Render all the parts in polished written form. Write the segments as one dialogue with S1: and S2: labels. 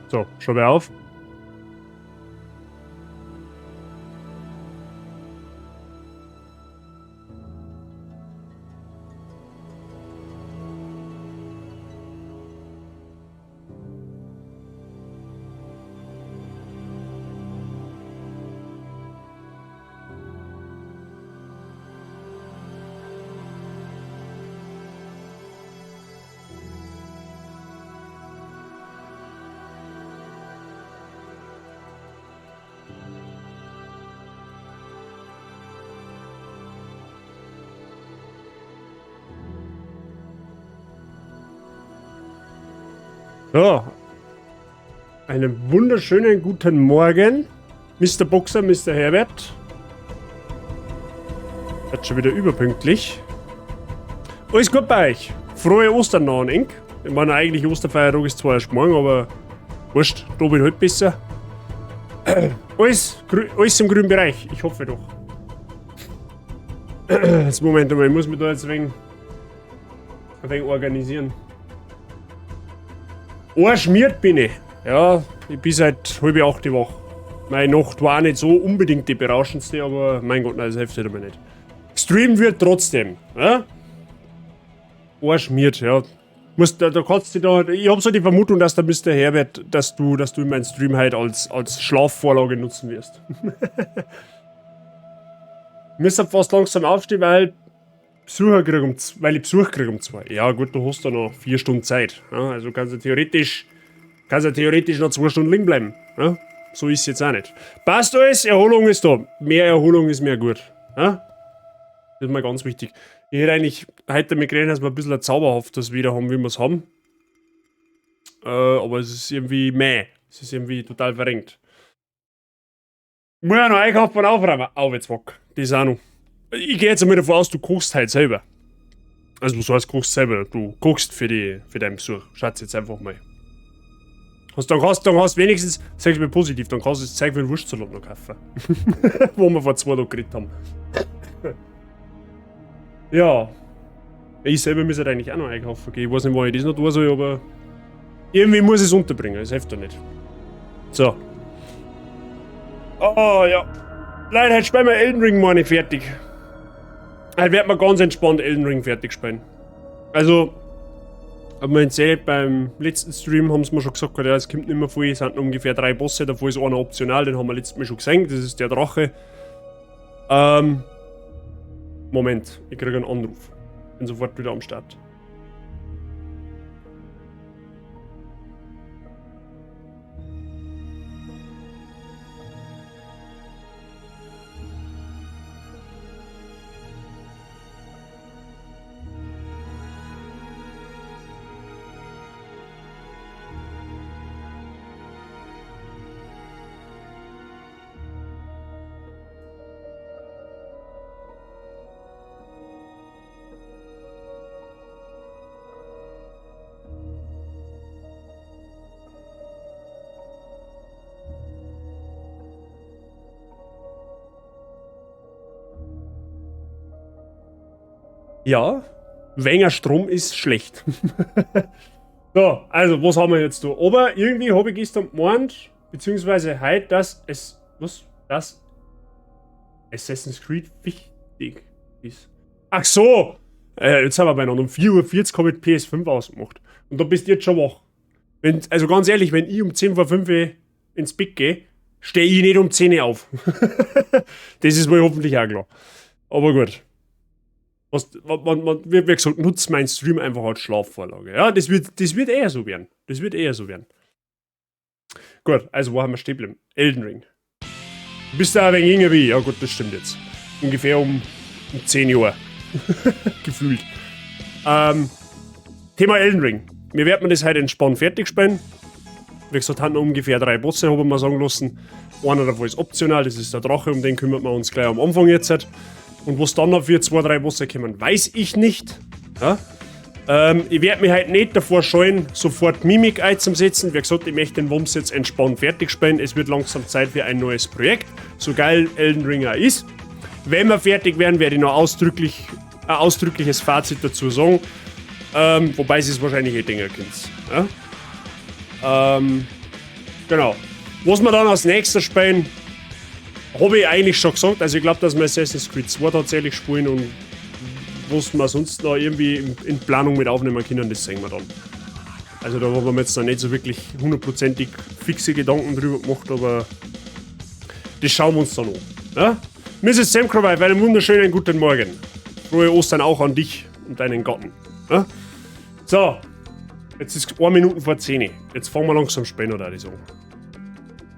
S1: So, schau mal auf. So. Einen wunderschönen guten Morgen, Mr. Boxer, Mr. Herbert. Wird schon wieder überpünktlich. Alles gut bei euch. Frohe Ostern noch an Enk. Ich meine, eigentlich Osterfeiertag ist zwar erst morgen, aber wurscht, da bin ich halt besser. Alles im grünen Bereich, ich hoffe doch. Jetzt Moment einmal, ich muss mich da jetzt ein wenig organisieren. Arschmiert bin ich. Ja, ich bin seit 7:30 wach. Meine Nacht war auch nicht so unbedingt die berauschendste, aber mein Gott, nein, das hilft halt immer nicht. Gestreamt wird trotzdem. Ja? Arschmiert, ja. Muss, da, da kannst du da, ich hab so die Vermutung, dass der Mister Herbert, dass du meinen Stream halt als Schlafvorlage nutzen wirst. Müssen fast langsam aufstehen, weil Besucher krieg um weil ich Besuch krieg um 2. Ja gut, du hast da noch 4 Stunden Zeit. Ja, also kannst du theoretisch noch 2 Stunden liegen bleiben. Ja, so ist es jetzt auch nicht. Passt alles, Erholung ist da. Mehr Erholung ist mehr gut. Ja? Das ist mal ganz wichtig. Ich hätte eigentlich heute damit gerechnet, dass wir ein bisschen ein zauberhaftes wieder haben, wie wir's haben. Aber es ist irgendwie meh. Es ist irgendwie total verrenkt. Muss ja noch einkaufen und aufräumen. Au, jetzt wack. Das auch noch. Ich gehe jetzt einmal davon aus, du kochst halt selber. Also, was heißt, kochst selber? Du kochst für deinen Besuch. Schaut's jetzt einfach mal. Hast, dann kannst, dann hast wenigstens, sag ich mal positiv, dann kannst du das Zeug für den Wurstsalat noch kaufen. Wo wir vor 2 Tagen geredet haben. Ja. Ich selber muss halt eigentlich auch noch einkaufen gehen. Ich weiß nicht, wann ich das noch tun soll, aber irgendwie muss ich es unterbringen. Das hilft doch nicht. So. Oh ja. Leute, heute spielen wir Elden Ring mal nicht fertig. Heute werden wir ganz entspannt Elden Ring fertig spielen. Also, hab mir erzählt, beim letzten Stream haben sie mir schon gesagt, ja, es kommt nicht mehr viel, es sind ungefähr 3 Bosse, davon ist einer optional, den haben wir letztes Mal schon gesehen, das ist der Drache. Moment, ich krieg einen Anruf. Bin sofort wieder am Start. Ja, weniger Strom ist schlecht. So, also, was haben wir jetzt da? Aber irgendwie hab ich gestern gemeint, beziehungsweise heute, dass es, was? Dass Assassin's Creed wichtig ist. Ach so! Jetzt sind wir beieinander. Um vier Uhr vierzig hab ich die PS5 ausgemacht. Und da bist du jetzt schon wach. Wenn, also ganz ehrlich, wenn ich um zehn vor fünf ins Bett geh, steh ich nicht um 10 Uhr auf. Das ist mir hoffentlich auch klar. Aber gut. Wie gesagt, nutzt meinen Stream einfach als Schlafvorlage. Ja, das wird eher so werden. Das wird eher so werden. Gut, also wo haben wir stehen geblieben? Elden Ring. Du bist da ein wenig jünger wie ich. Ja gut, das stimmt jetzt. Ungefähr um 10 Jahre. Gefühlt. Thema Elden Ring. Wir werden das heute entspannt fertig spielen. Wie gesagt, haben noch ungefähr 3 Bosse, habe ich mir sagen lassen. Einer davon ist optional, das ist der Drache, um den kümmert man uns gleich am Anfang jetzt. Und was dann noch für 2, 3 Bosse kommen, weiß ich nicht. Ja? Ich werd mich halt nicht davor scheuen, sofort Mimik einzusetzen. Wie gesagt, ich möchte den Wumms jetzt entspannt fertig spielen. Es wird langsam Zeit für ein neues Projekt. So geil Elden Ring auch ist. Wenn wir fertig werden, werde ich noch ein ausdrückliches Fazit dazu sagen. Wobei es wahrscheinlich eh denken könnt. Ja? Genau. Was wir dann als nächstes spielen, habe ich eigentlich schon gesagt. Also ich glaube, dass wir Assassin's Creed 2 tatsächlich spielen und was wir sonst noch irgendwie in Planung mit aufnehmen können, das sehen wir dann. Also da haben wir jetzt noch nicht so wirklich hundertprozentig fixe Gedanken drüber gemacht, aber das schauen wir uns dann an. Ja? Mrs. Samcrow, einen wunderschönen guten Morgen. Frohe Ostern auch an dich und deinen Gatten. Ja? So, jetzt ist 1 Minute vor 10. Jetzt fangen wir langsam spielen, oder ich sagen.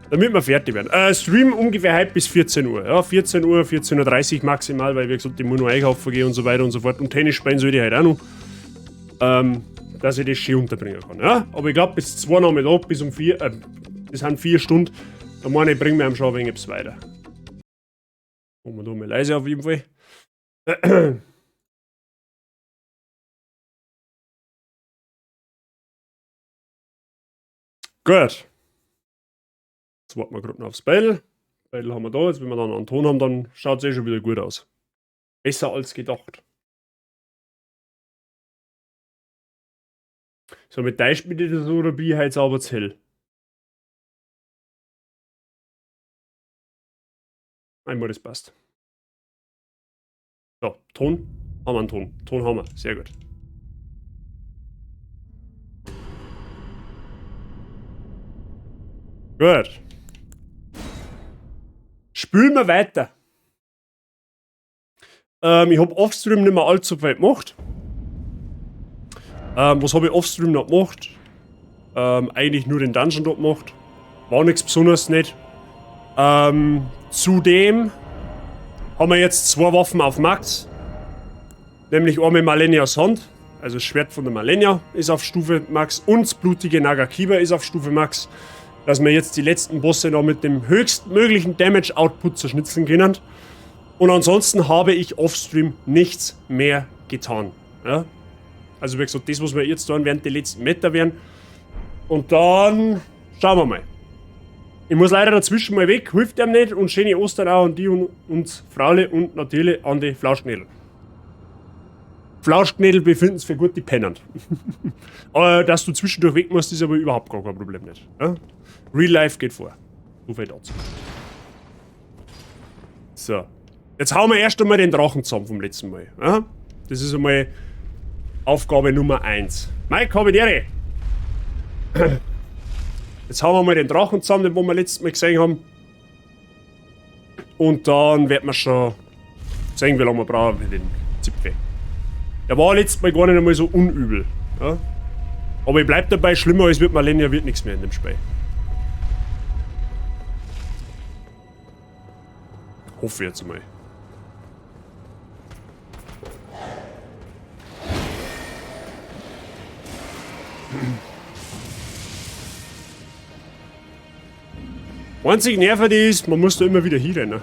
S1: Damit wir fertig werden. Stream ungefähr heute bis 14 Uhr. Ja, 14 Uhr, 14:30 Uhr maximal, weil wie gesagt, ich muss noch einkaufen gehen und so weiter und so fort. Und Tennis spielen soll ich heute auch noch. Dass ich das schön unterbringen kann. Ja? Aber ich glaub, bis 2 Nachmittag, bis um 4, das sind 4 Stunden, da meine ich, bringen wir am schon ein wenig etwas weiter. Machen wir da mal leise auf jeden Fall. Gut. Jetzt warten wir grad noch aufs Beil. Beil haben wir da. Jetzt, wenn wir dann einen Ton haben, dann schaut's eh schon wieder gut aus. Besser als gedacht. So, mit Teich bin ich so dabei, heute aber zu hell. Einmal, das passt. So, Ton. Haben wir einen Ton. Ton haben wir. Sehr gut. Gut. Spülen wir weiter. Ich hab Offstream nicht mehr allzu viel gemacht. Was hab ich Offstream noch gemacht? Eigentlich nur den Dungeon dort gemacht. War nichts Besonderes nicht. Zudem haben wir jetzt 2 Waffen auf Max. Nämlich einmal Malenias Hand. Also das Schwert von der Malenia ist auf Stufe Max. Und das blutige Nagakiba ist auf Stufe Max. Dass wir jetzt die letzten Bosse noch mit dem höchstmöglichen Damage-Output zerschnitzeln können. Und ansonsten habe ich offstream nichts mehr getan. Ja? Also wie gesagt, das, was wir jetzt tun, werden die letzten Meter werden. Und dann schauen wir mal. Ich muss leider dazwischen mal weg, hilft ihm nicht. Und schöne Ostern auch an die und uns Fraule und natürlich an die Flauschknädel. Flauschknädel befinden sich für gut die Pennern. Aber dass du zwischendurch weg musst, ist aber überhaupt gar kein Problem nicht. Ja? Real Life geht vor. So viel dazu. So. Jetzt hauen wir erst einmal den Drachen zusammen vom letzten Mal. Ja? Das ist einmal Aufgabe Nummer 1. Mike, habe ich die Ehre. Jetzt hauen wir mal den Drachen zusammen, den wir letztes Mal gesehen haben. Und dann werden wir schon sehen, wie lange wir brauchen für den Zipfel. Der war letztes Mal gar nicht einmal so unübel. Ja? Aber ich bleib dabei, schlimmer als mit Malenia wird nichts mehr in dem Spiel. Hoffe ich jetzt mal. Einzig nervig ist, man muss da immer wieder hinrennen.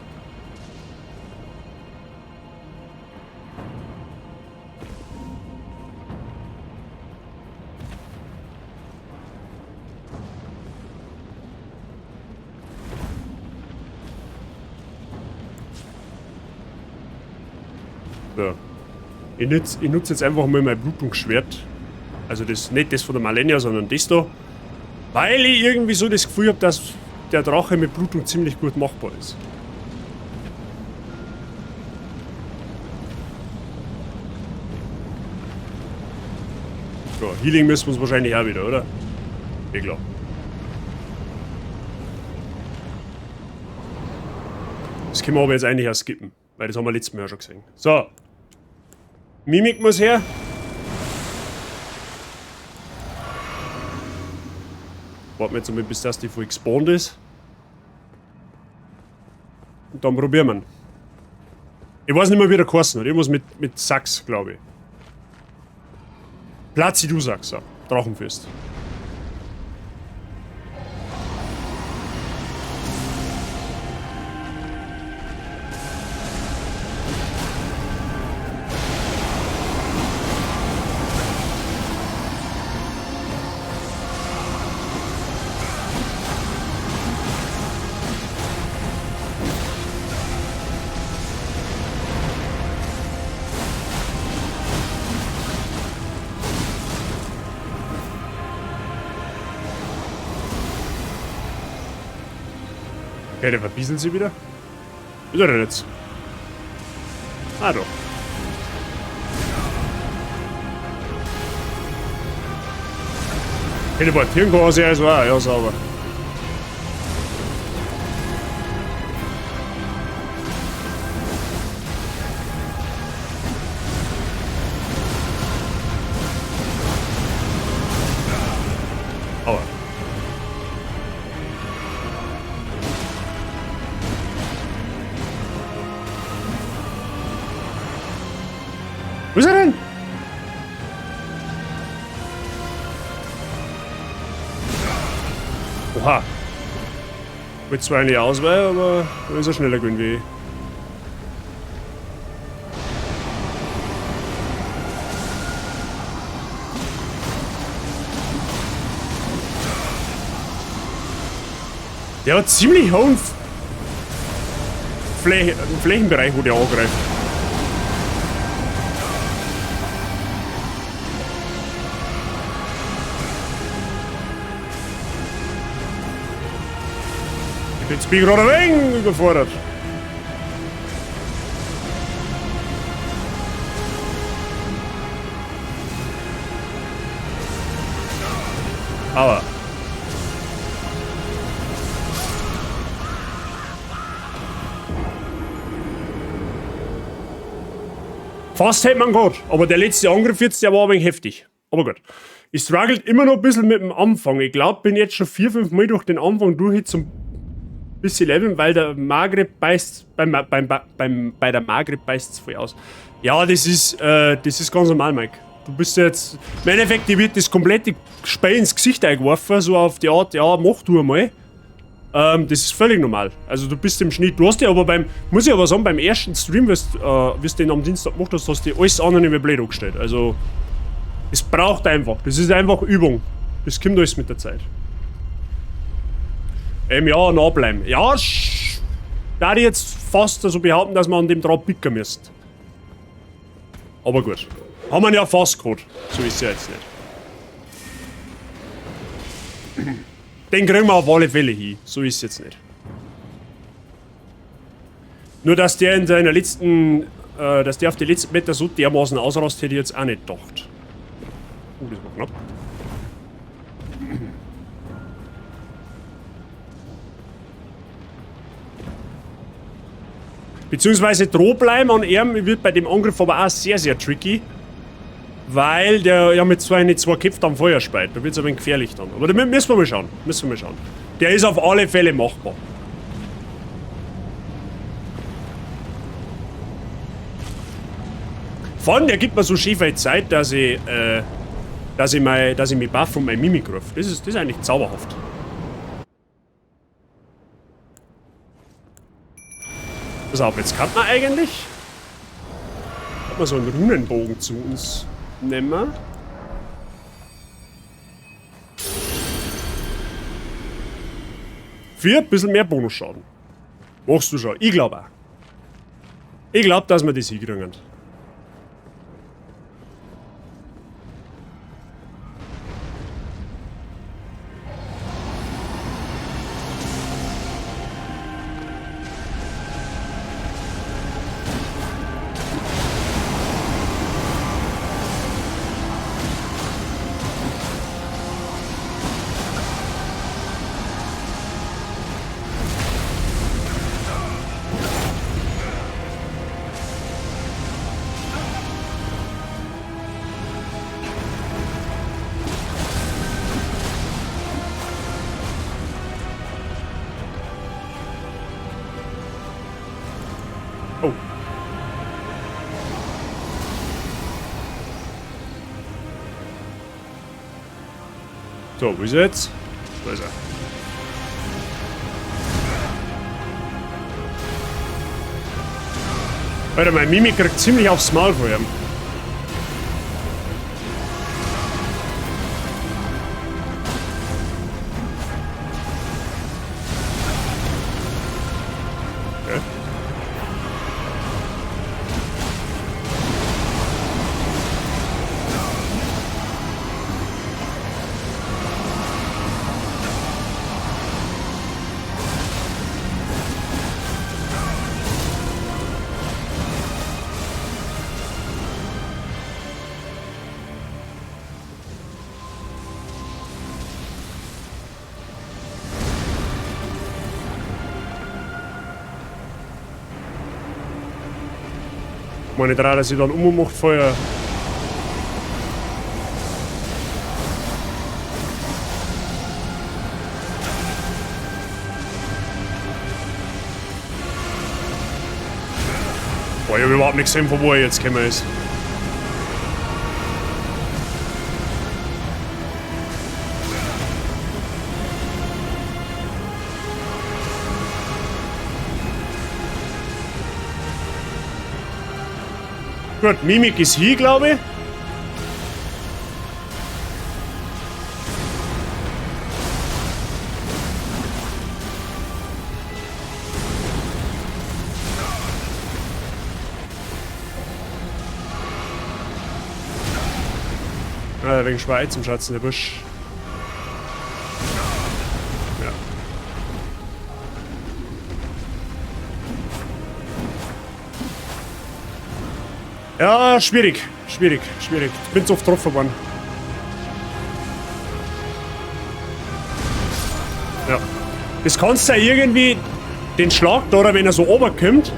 S1: So. Ich nutz jetzt einfach mal mein Blutungsschwert. Also das, nicht das von der Malenia, sondern das da. Weil ich irgendwie so das Gefühl hab, dass der Drache mit Blutung ziemlich gut machbar ist. So, Healing müssen wir uns wahrscheinlich auch wieder, oder? Ja, klar. Das können wir aber jetzt eigentlich auch skippen, weil das haben wir letztes Mal ja schon gesehen. So. Mimik muss her. Warten wir jetzt einmal, bis das die voll gespawnt ist. Und dann probieren wir ihn. Ich weiß nicht mehr, wie der geheißen hat. Irgendwas mit Sachs, glaub ich. Placidusax, so. Drachenfürst. Okay, der verbieselt sie wieder. Ist er denn jetzt? Ah, doch. Teleportieren kann er sich also auch, ja, sauber. Aua. Wo ist er denn? Oha. Wollte zwar eigentlich ausweichen, aber da ist er schneller gewesen wie ich. Der hat ziemlich hohen Flächenbereich, wo der angreift. Jetzt bin ich gerade ein wenig überfordert. Aber. Fast hätte man gut, aber der letzte Angriff jetzt, der war ein wenig heftig. Aber gut. Ich struggle immer noch ein bisschen mit dem Anfang. Ich glaub, bin jetzt schon 4, 5 Mal durch den Anfang durch zum bisschen leveln, weil der Margret beißt, beim, beim, beim, bei der Margret beißt's voll aus. Ja, das ist ganz normal, Mike. Du bist jetzt, im Endeffekt, dir wird das komplette Spiel ins Gesicht eingeworfen, so auf die Art, ja, mach du einmal. Das ist völlig normal. Also du bist im Schnitt, du hast ja aber beim, muss ich aber sagen, beim ersten Stream, wirst du den am Dienstag gemacht hast, hast du alles andere nicht mehr blöd angestellt. Also, es braucht einfach, das ist einfach Übung. Das kommt alles mit der Zeit. Ja, nah bleiben. Ja, da ich jetzt fast so behaupten, dass man an dem Draht picken müsste. Aber gut. Haben wir ja fast gehabt. So ist es ja jetzt nicht. Den kriegen wir auf alle Fälle hin. So ist es jetzt nicht. Nur, dass der in seiner letzten, dass der auf die letzten Meter so dermaßen ausrast, hätte ich jetzt auch nicht gedacht. Oh, das war knapp. Beziehungsweise dranbleiben an ihm wird bei dem Angriff aber auch sehr, sehr tricky. Weil der ja mit zwei Köpfen am Feuer speit. Da wird's ein wenig gefährlich dann. Aber da müssen wir mal schauen. Müssen wir mal schauen. Der ist auf alle Fälle machbar. Vor allem, der gibt mir so schön viel Zeit, dass ich mich buff und mein Mimik rufe. Das ist eigentlich zauberhaft. Pass auf, jetzt kann man eigentlich kann man so einen Runenbogen zu uns nehmen. Für ein bisschen mehr Bonusschaden. Machst du schon. Ich glaub auch. Ich glaub, dass wir das hinkriegen. Oh. So, wo ist er jetzt? Da ist er. Alter, mein Mimik kriegt ziemlich aufs Maul von ihm. Okay. Meine drei, dass sie dann um und macht Feuer. Boah, ich hab überhaupt nicht gesehen, von wo er jetzt gekommen ist. Gut, Mimik ist hier, glaube ich. Ah, wegen schwer zum Schatzen, der Busch. Ja. Ja, schwierig, schwierig, schwierig. Ich bin zu oft getroffen worden. Ja. Das kannst du ja irgendwie, den Schlag da, oder wenn er so runterkommt,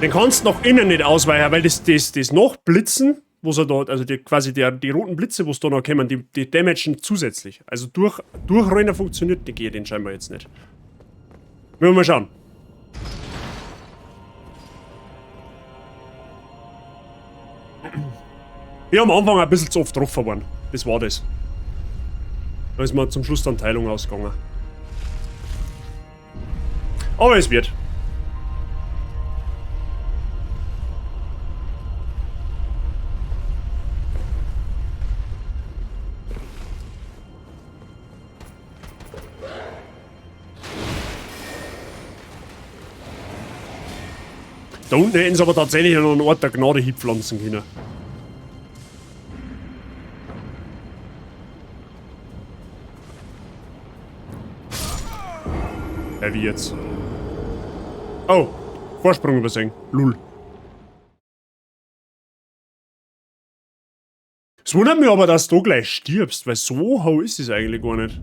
S1: den kannst du nach innen nicht ausweichen, weil das Nachblitzen, wo sie da, also die, quasi die, die roten Blitze, wo sie da noch kommen, die damagen zusätzlich. Also durchrennen funktioniert, die geht den scheinbar jetzt nicht. Müssen wir mal schauen. Ich hab am Anfang ein bisschen zu oft getroffen worden. Das war das. Da ist mir zum Schluss dann Teilung ausgegangen. Aber es wird. Da unten hätten sie aber tatsächlich noch einen Ort der Gnade hinpflanzen können. Ja, wie jetzt? Oh, Vorsprung übersehen. Lul. Es wundert mich aber, dass du gleich stirbst, weil so hoch ist es eigentlich gar nicht.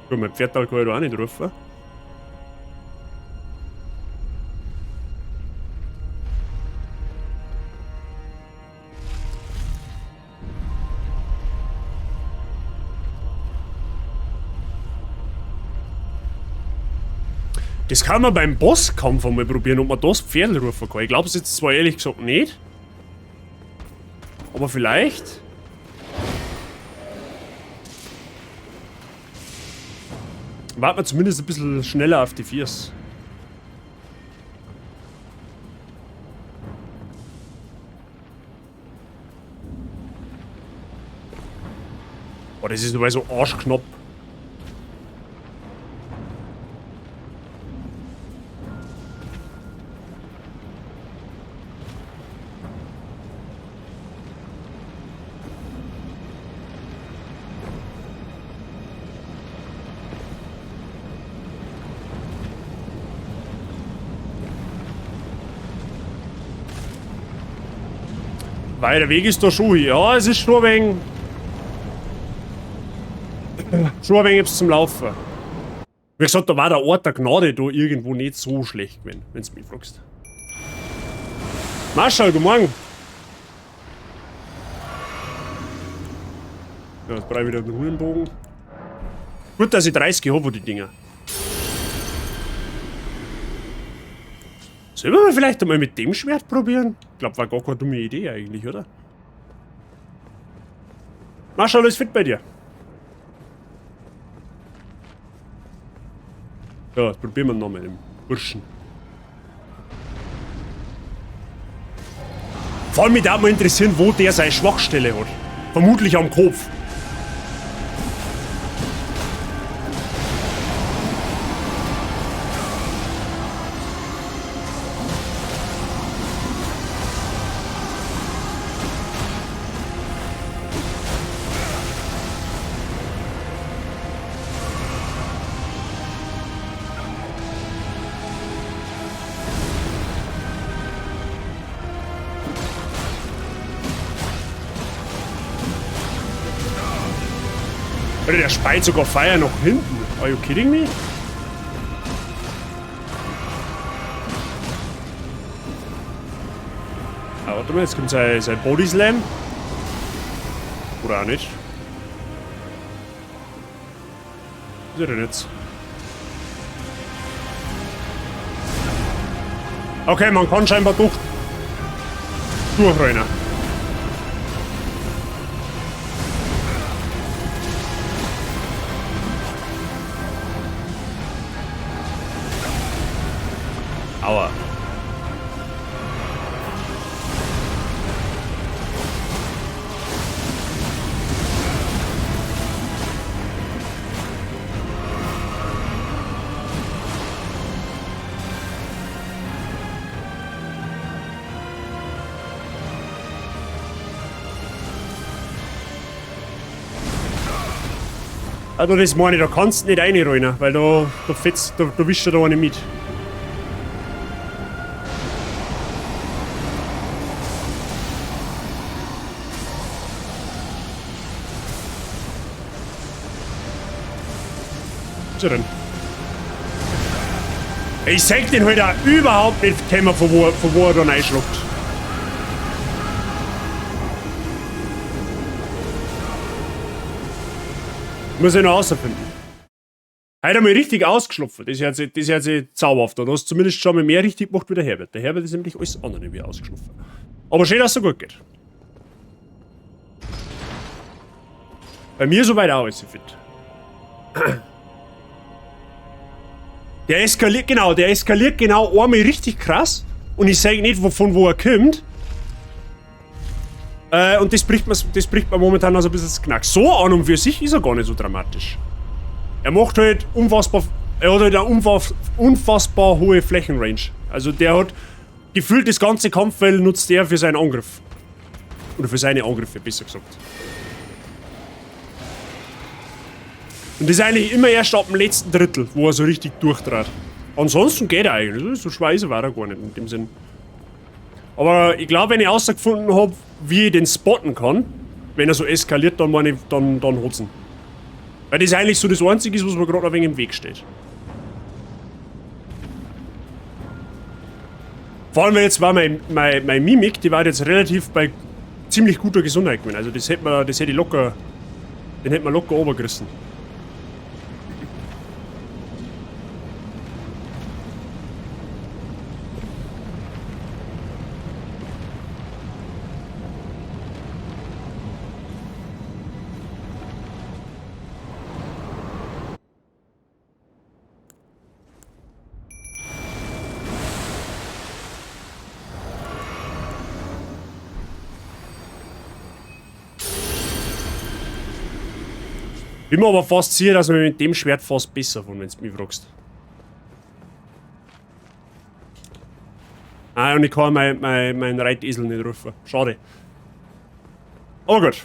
S1: Gut, mein Pferd kann ich da auch nicht rufen. Das kann man beim Bosskampf einmal probieren, ob man das Pferd rufen kann. Ich glaub es jetzt zwar ehrlich gesagt nicht. Aber vielleicht. Warten wir zumindest ein bisschen schneller auf die Viers. Boah, das ist nur so arschknapp. Weil der Weg ist da schon hier. Ja, es ist schon ein wenig. Schon ein wenig etwas zum Laufen. Wie gesagt, da war der Ort der Gnade da irgendwo nicht so schlecht gewesen, wenn du mich fragst. Marschall, guten Morgen. Ja, jetzt brauche ich wieder den Runenbogen. Gut, dass ich 30 habe, die Dinger. Sollen wir vielleicht einmal mit dem Schwert probieren? Ich glaub, war gar keine dumme Idee eigentlich, oder? Marschall, alles fit bei dir? Ja, jetzt probieren wir nochmal den Burschen. Vor allem mich würde mal interessieren, wo der seine Schwachstelle hat. Vermutlich am Kopf. Alter, der speit sogar Feuer nach hinten. Are you kidding me? Ah, warte mal, jetzt kommt sein Body Slam. Oder auch nicht. Was ist er denn jetzt? Okay, man kann scheinbar doch durchrennen. Aua. Also das meine ich, da kannst du nicht reinrollen, weil da fetzt, da wischt du da eine mit. Was ist er denn? Ich seh den halt auch überhaupt nicht kommen, von wo er da reinschlägt. Muss ich noch rausfinden. Heute einmal richtig ausgeschlupft. Das hört sich zauberhaft an. Du hast zumindest schon mal mehr richtig gemacht wie der Herbert. Der Herbert ist nämlich alles andere wie ausgeschlupft. Aber schön, dass es so gut geht. Bei mir soweit auch alles fit. Der eskaliert, genau, der eskaliert genau einmal richtig krass. Und ich sag nicht, von wo er kommt. Und das bricht mir momentan also ein bisschen das Knack. So an und für sich ist er gar nicht so dramatisch. Er macht halt unfassbar, er hat halt eine unfassbar hohe Flächenrange. Also der hat gefühlt das ganze Kampffeld nutzt er für seinen Angriff. Oder für seine Angriffe, besser gesagt. Und das ist eigentlich immer erst ab dem letzten Drittel, wo er so richtig durchtrat. Ansonsten geht er eigentlich. So schwer ist er gar nicht in dem Sinn. Aber ich glaube, wenn ich herausgefunden hab, wie ich den spotten kann, wenn er so eskaliert, dann meine ich, dann hat's ihn. Weil das eigentlich so das Einzige ist, was mir gerade ein wenig im Weg steht. Vor allem, weil jetzt war mein Mimik, die war jetzt relativ bei ziemlich guter Gesundheit gewesen. Also das hätte man, das hätte ich locker, den hätte man locker runtergerissen. Bin mir aber fast sicher, dass wir mit dem Schwert fast besser fahren, wenn du mich fragst. Ah, und ich kann meinen Reitesel nicht rufen. Schade. Aber gut.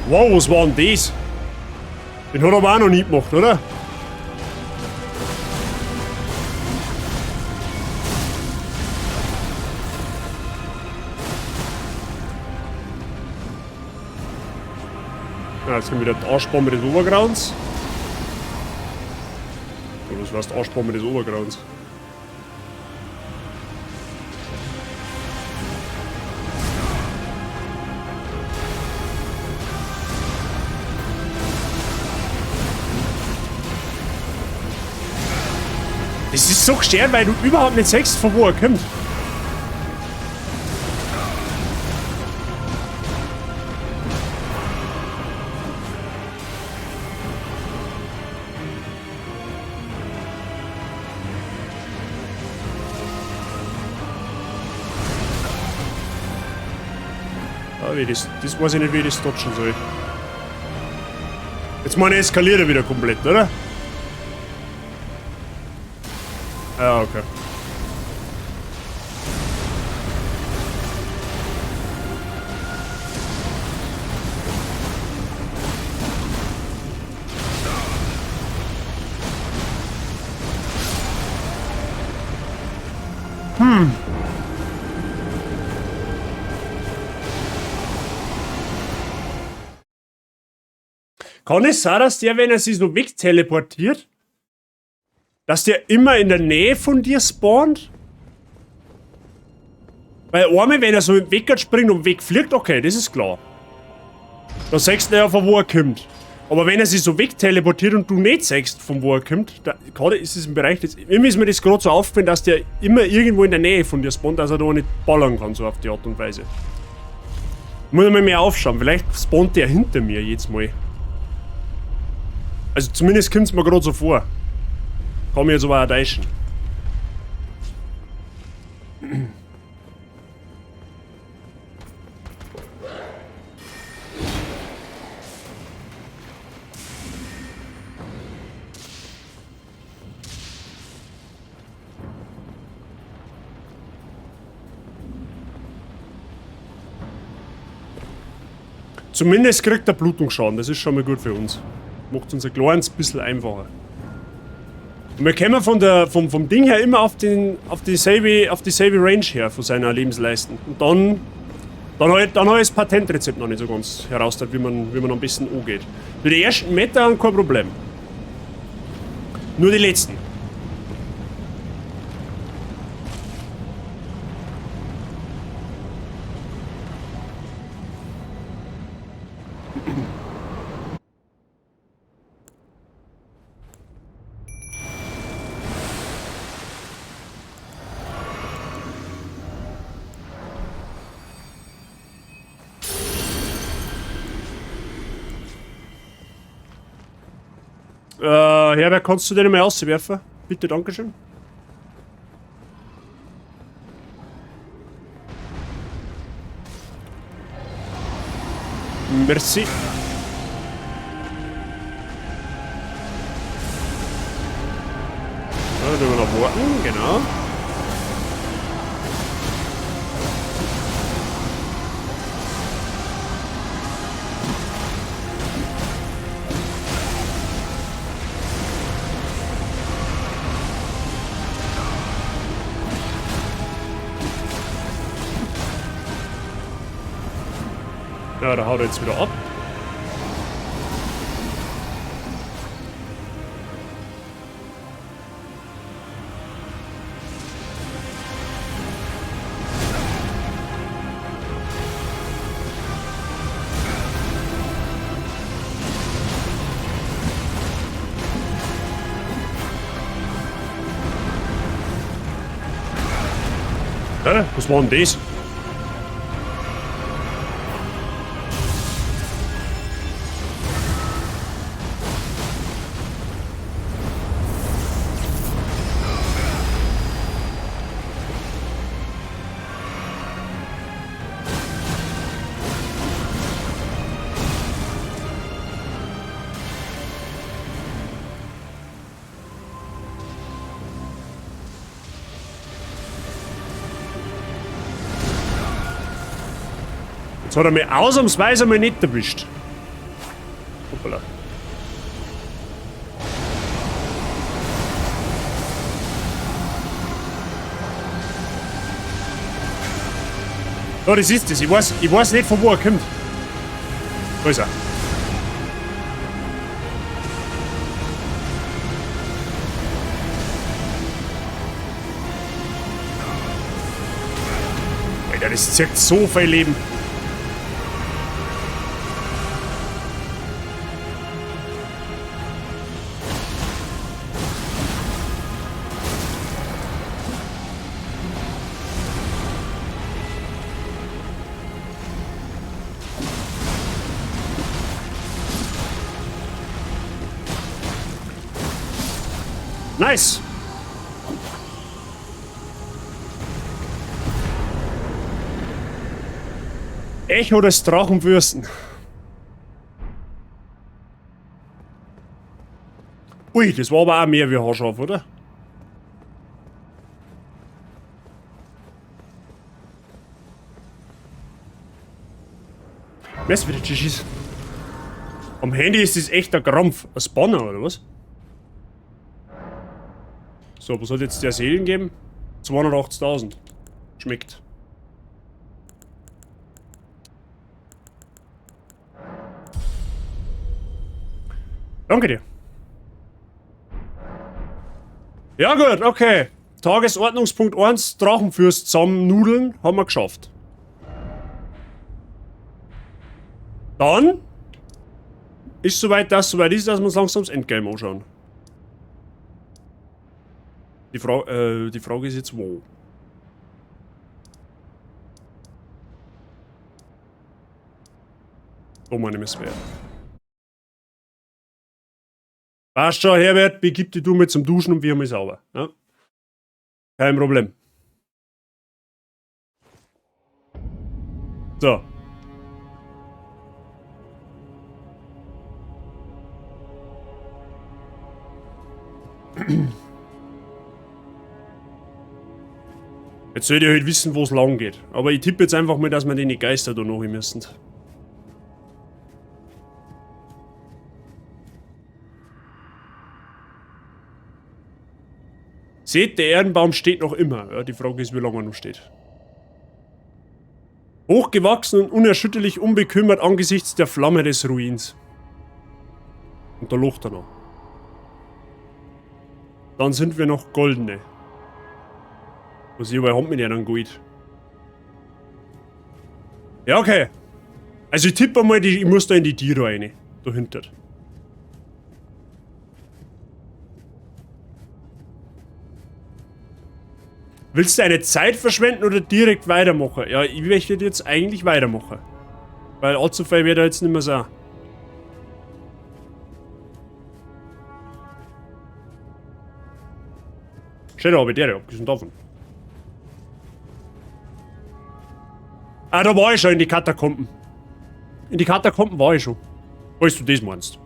S1: Wow, was war denn das? Den hat er aber auch noch nie gemacht, oder? Ja, jetzt kommt wieder die Arschbombe des Obergrauens. Oder was heißt Arschbombe des Obergrauens? Das ist so gestört, weil du überhaupt nicht siehst, von wo er kommt. Wie das, das weiß ich nicht, wie ich das dodgen soll. Jetzt meine ich, eskaliert er wieder komplett, oder? Ja, okay. Kann es sein, dass der, wenn er sich so wegteleportiert, dass der immer in der Nähe von dir spawnt? Weil einmal, wenn er so weg springt und wegfliegt, okay, das ist klar. Da siehst du ja, von wo er kommt. Aber wenn er sich so wegteleportiert und du nicht siehst, von wo er kommt, da gerade ist es im Bereich, das, immer ist mir das gerade so aufgefallen, dass der immer irgendwo in der Nähe von dir spawnt, dass er da nicht ballern kann, so auf die Art und Weise. Muss ich mal mehr aufschauen, vielleicht spawnt der hinter mir jedes Mal. Also zumindest kommt es mir gerade so vor. Kann mich jetzt aber auch täuschen. Zumindest kriegt er Blutungsschaden, das ist schon mal gut für uns. Macht uns ein kleines bisschen einfacher. Und wir kommen vom Ding her immer auf dieselbe Range her von seiner Lebensleisten. Und dann habe ich das Patentrezept noch nicht so ganz heraus, wie man am besten angeht. Für die ersten Meter kein Problem. Nur die letzten. Herbert, kannst du den mal rauswerfen? Bitte, dankeschön. Merci. Da tun wir noch warten, genau. Ja, da haut er jetzt wieder ab. Hä? Was war denn das? Jetzt hat er mich ausnahmsweise mal nicht erwischt. Hoppala. Ja, das ist das. Ich weiß nicht, von wo er kommt. Da ist er. Alter, das zirkt so viel Leben. Nice! Echo des Drachenfürsten. Ui, das war aber auch mehr wie haarscharf, oder? Was wieder GG's. Am Handy ist das echt ein Krampf. Ein Spanner, oder was? So, was hat jetzt der Seelen geben? 280.000. Schmeckt. Danke dir. Ja gut, okay. Tagesordnungspunkt 1, Drachenfürst zusammennudeln, haben wir geschafft. Dann ist soweit, dass soweit ist, dass wir uns langsam das Endgame anschauen. Die Frage ist jetzt wo? Da meine ich, wäre. Passt schon, Herbert, begib dich du mit zum Duschen und wir haben es sauber. Ja? Kein Problem. So. Jetzt sollt ihr halt wissen, wo es lang geht. Aber ich tippe jetzt einfach mal, dass wir den Geister da noch hin müssen. Seht, der Ehrenbaum steht noch immer. Ja, die Frage ist, wie lange er noch steht. Hochgewachsen und unerschütterlich unbekümmert angesichts der Flamme des Ruins. Und da locht er noch. Dann sind wir noch goldene. Was ich aber hab mit dann Gold. Ja, okay. Also ich tippe mal, ich muss da in die Tiere rein. Dahinter. Willst du eine Zeit verschwenden oder direkt weitermachen? Ja, ich möchte jetzt eigentlich weitermachen. Weil allzu viel wird da jetzt nicht mehr sein. Schön, aber der, abgesehen davon. Ah, da war ich schon in die Katakomben. In die Katakomben war ich schon. Falls du das meinst.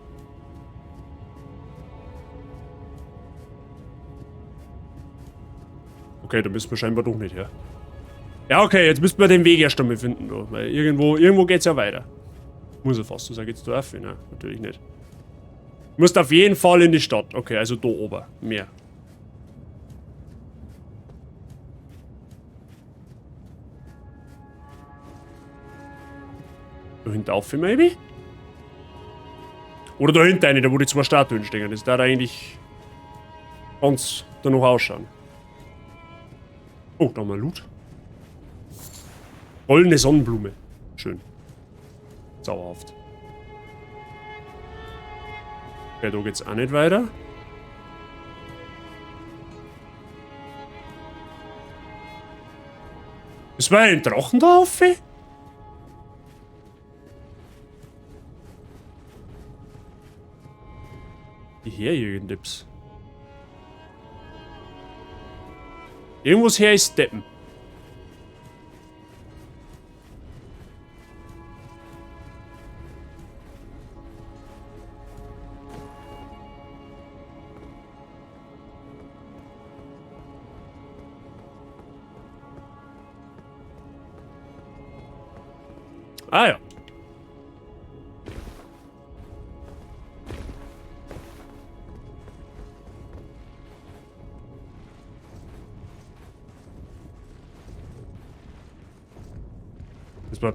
S1: Okay, da müssen wir scheinbar doch nicht her. Ja, okay, jetzt müssen wir den Weg erst einmal finden. Da, weil irgendwo geht's ja weiter. Muss er fast so sagen, geht's da auf? Nein, natürlich nicht. Du musst auf jeden Fall in die Stadt. Okay, also da oben. Mehr. Dahinter auf, maybe? Oder dahinter eine, da wo die zwei Statuen stehen. Das darf eigentlich ganz danach ausschauen. Oh, da haben wir Loot. Goldene Sonnenblume. Schön. Zauberhaft. Okay, da geht's auch nicht weiter. Ist mal ein Drachen da auf? Die her, irgendetwas. Irgendwas her ist Steppen. Ah ja.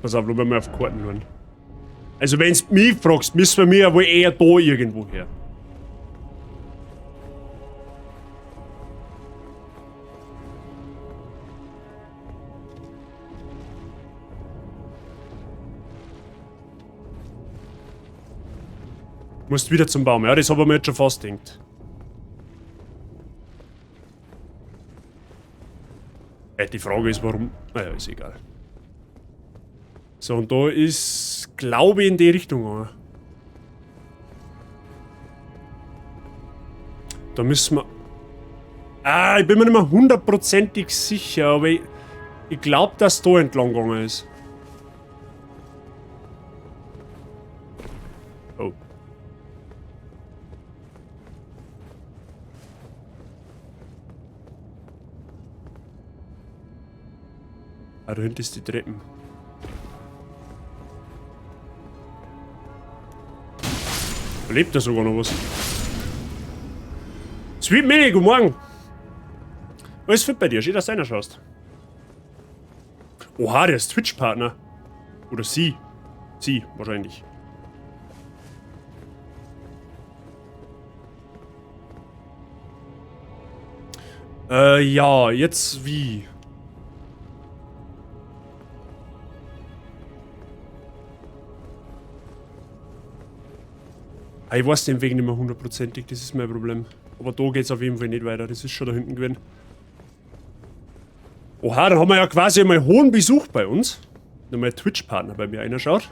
S1: Pass auf, wenn wir auf Karten schauen. Also wenn du mich fragst, müssen wir ja wohl eher da irgendwo her. Musst wieder zum Baum. Ja, das habe ich mir jetzt schon fast gedacht. Die Frage ist, warum... Naja, ist egal. So, und da ist, glaube ich, in die Richtung gegangen. Da müssen wir... Ah, ich bin mir nicht mehr hundertprozentig sicher, aber ich glaube, dass da entlang gegangen ist. Oh. Ah, da hinten ist die Treppen. Da lebt da sogar noch was. Sweet Mini, guten Morgen. Alles fit bei dir? Schön, dass du reinschaust. Oha, der ist Twitch-Partner. Oder sie. Sie, wahrscheinlich. Ja, jetzt wie? Ah, ich weiß den Weg nicht mehr hundertprozentig, das ist mein Problem. Aber da geht's auf jeden Fall nicht weiter, das ist schon da hinten gewesen. Oha, da haben wir ja quasi einmal hohen Besuch bei uns. Wenn mein Twitch-Partner bei mir reinschaut.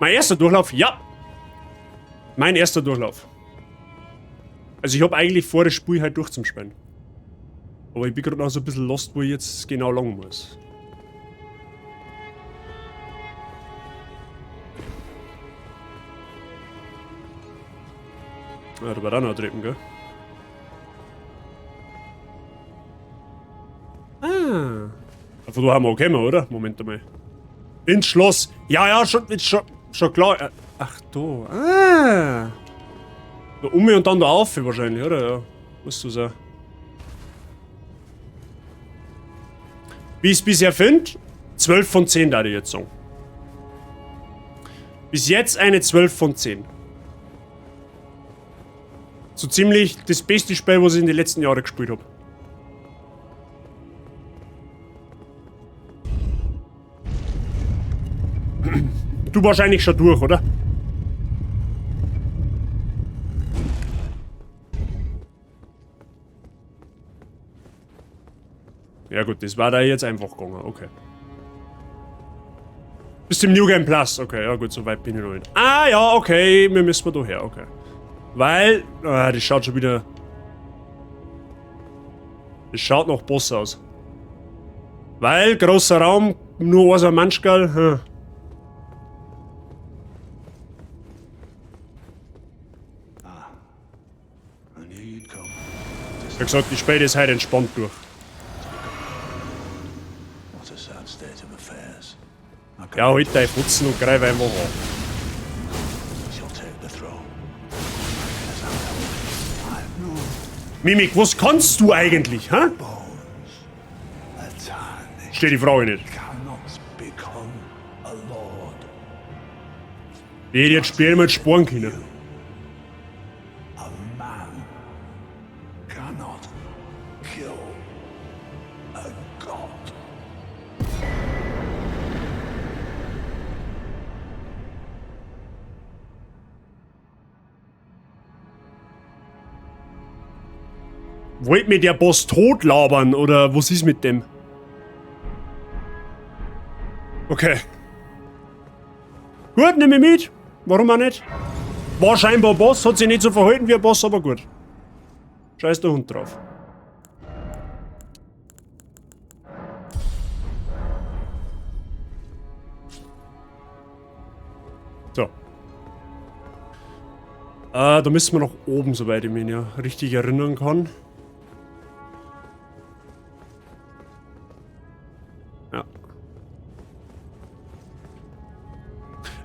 S1: Mein erster Durchlauf, ja! Mein erster Durchlauf. Also ich hab eigentlich vor, das Spiel halt durchzuspielen. Aber ich bin grad noch so ein bisschen lost, wo ich jetzt genau lang muss. Ja, da war auch noch Treppen, gell? Ah. Von da haben wir auch gekommen, oder? Moment einmal. Ins Schloss. Ja, ja, schon klar. Ach, da. Ah. Da um und dann da auf wahrscheinlich, oder? Ja. Musst du sagen. Wie ich's bisher find? 12 von 10, da ich jetzt sagen. Bis jetzt eine 12 von 10. So ziemlich das beste Spiel, was ich in den letzten Jahren gespielt hab. Du wahrscheinlich schon durch, oder? Ja gut, das war da jetzt einfach gegangen, okay. Bis zum New Game Plus, okay, ja gut, so weit bin ich noch nicht. Ah ja, okay, wir müssen da her, okay. Weil, das schaut schon wieder... Das schaut nach Boss aus. Weil, großer Raum, nur ein Manschgal. Wie gesagt, ich spiele das heute entspannt durch. Ja, halt deine Fotzen und greif einfach an. Mimik, was kannst du eigentlich, hä? Steht die Frage nicht. Ich hätte jetzt spielen mit Sporen können. Wollt mir der Boss totlabern oder was ist mit dem? Okay. Gut, nehme ich mit. Warum auch nicht? War scheinbar Boss, hat sich nicht so verhalten wie ein Boss, aber gut. Scheiß der Hund drauf. So. Da müssen wir nach oben, soweit ich mich ja richtig erinnern kann.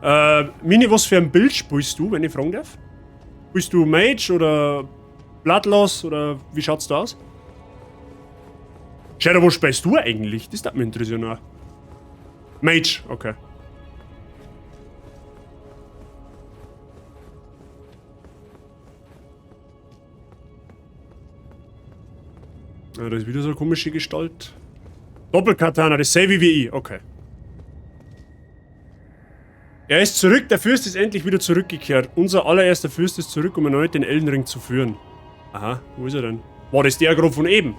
S1: Ja. Mini, was für ein Bild spielst du, wenn ich fragen darf? Spielst du Mage oder Bloodloss oder wie schaut's da aus? Shadow, wo spielst du eigentlich? Das würde mich interessieren auch. Mage, okay. Ja, da ist wieder so eine komische Gestalt. Doppelkatana, das selbe wie ich, okay. Er ist zurück, der Fürst ist endlich wieder zurückgekehrt. Unser allererster Fürst ist zurück, um erneut den Elden Ring zu führen. Aha, wo ist er denn? War das der gerade von eben?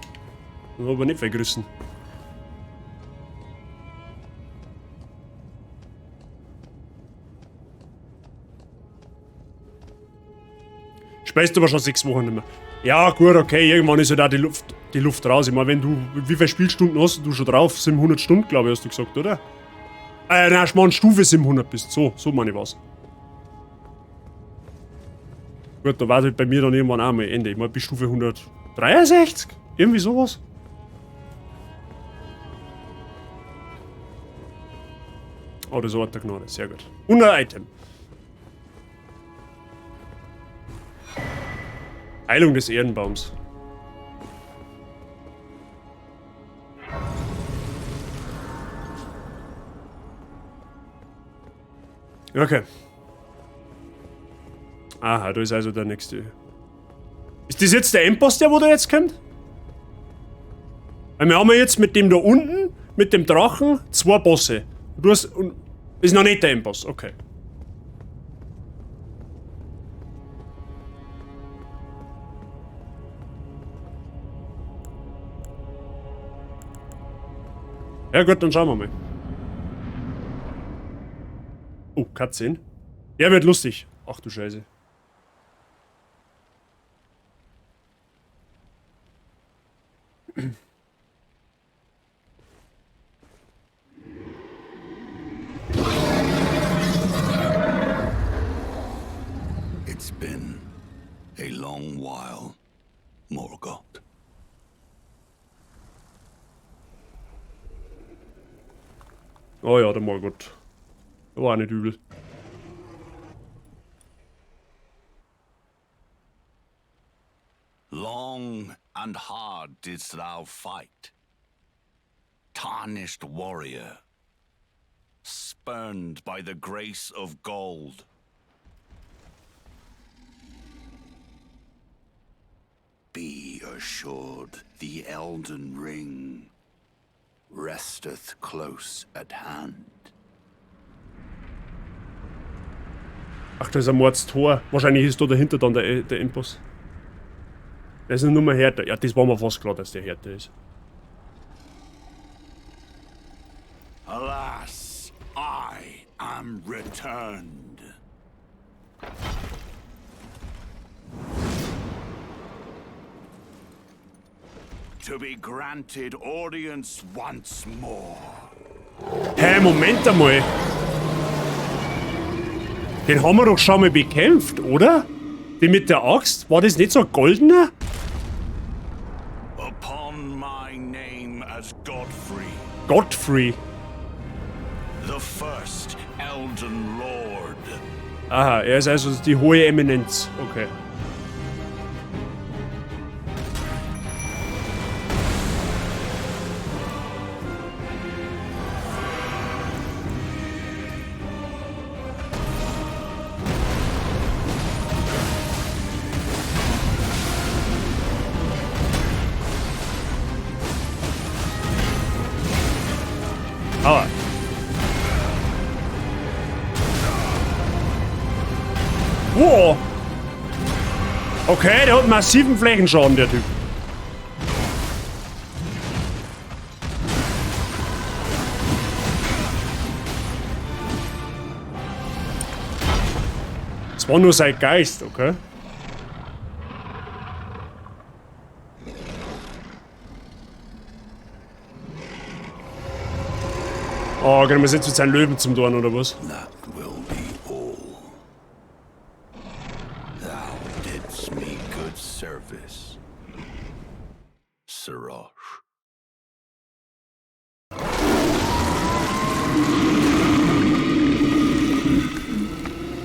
S1: Den hab ich nicht vergrissen. Speist aber schon 6 Wochen nicht mehr. Ja, gut, okay, irgendwann ist ja da die Luft raus. Ich meine, wenn du, wie viele Spielstunden hast du schon drauf? 700 Stunden, glaube ich, hast du gesagt, oder? Nein, ich meine Stufe 700 bist. So meine ich was. Gut, da war halt bei mir dann irgendwann auch mal Ende. Ich meine, bis Stufe 163? Irgendwie sowas. Oh, das ist Ort der Gnade. Sehr gut. Und ein Item. Heilung des Ehrenbaums. Okay. Aha, da ist also der nächste. Ist das jetzt der Endboss, der wo da jetzt kommt? Weil wir haben ja jetzt mit dem da unten, mit dem Drachen, zwei Bosse. Du hast... Und, ist noch nicht der Endboss, okay. Ja gut, dann schauen wir mal. Oh, Cutscene. Der wird lustig. Ach du Scheiße.
S2: It's been a long while, Morgott.
S1: Oh ja, der Morgott. Der war auch nicht übel.
S2: Long and hard didst thou fight, tarnished warrior, spurned by the grace of gold. Be assured the Elden Ring resteth close at hand.
S1: Ach, da ist ein Mordstor. Wahrscheinlich ist da dahinter dann der Endboss. Der ist nur mehr härter. Ja, das war mir fast klar, dass der härter ist.
S2: Alas, I am returned. To be granted audience once more.
S1: Hä, Moment einmal. Den haben wir doch schon mal bekämpft, oder? Den mit der Axt? War das nicht so ein goldener?
S2: Upon my name as Godfrey.
S1: Godfrey.
S2: The first Elden Lord.
S1: Aha, er ist also die hohe Eminenz. Okay. Aua. Wow. Okay, der hat massiven Flächenschaden, der Typ. Das war nur sein Geist, okay? Oh, können wir jetzt mit seinen Löwen zum Dorn, oder was?
S2: That will be all. Thou didst me good service, Serosh.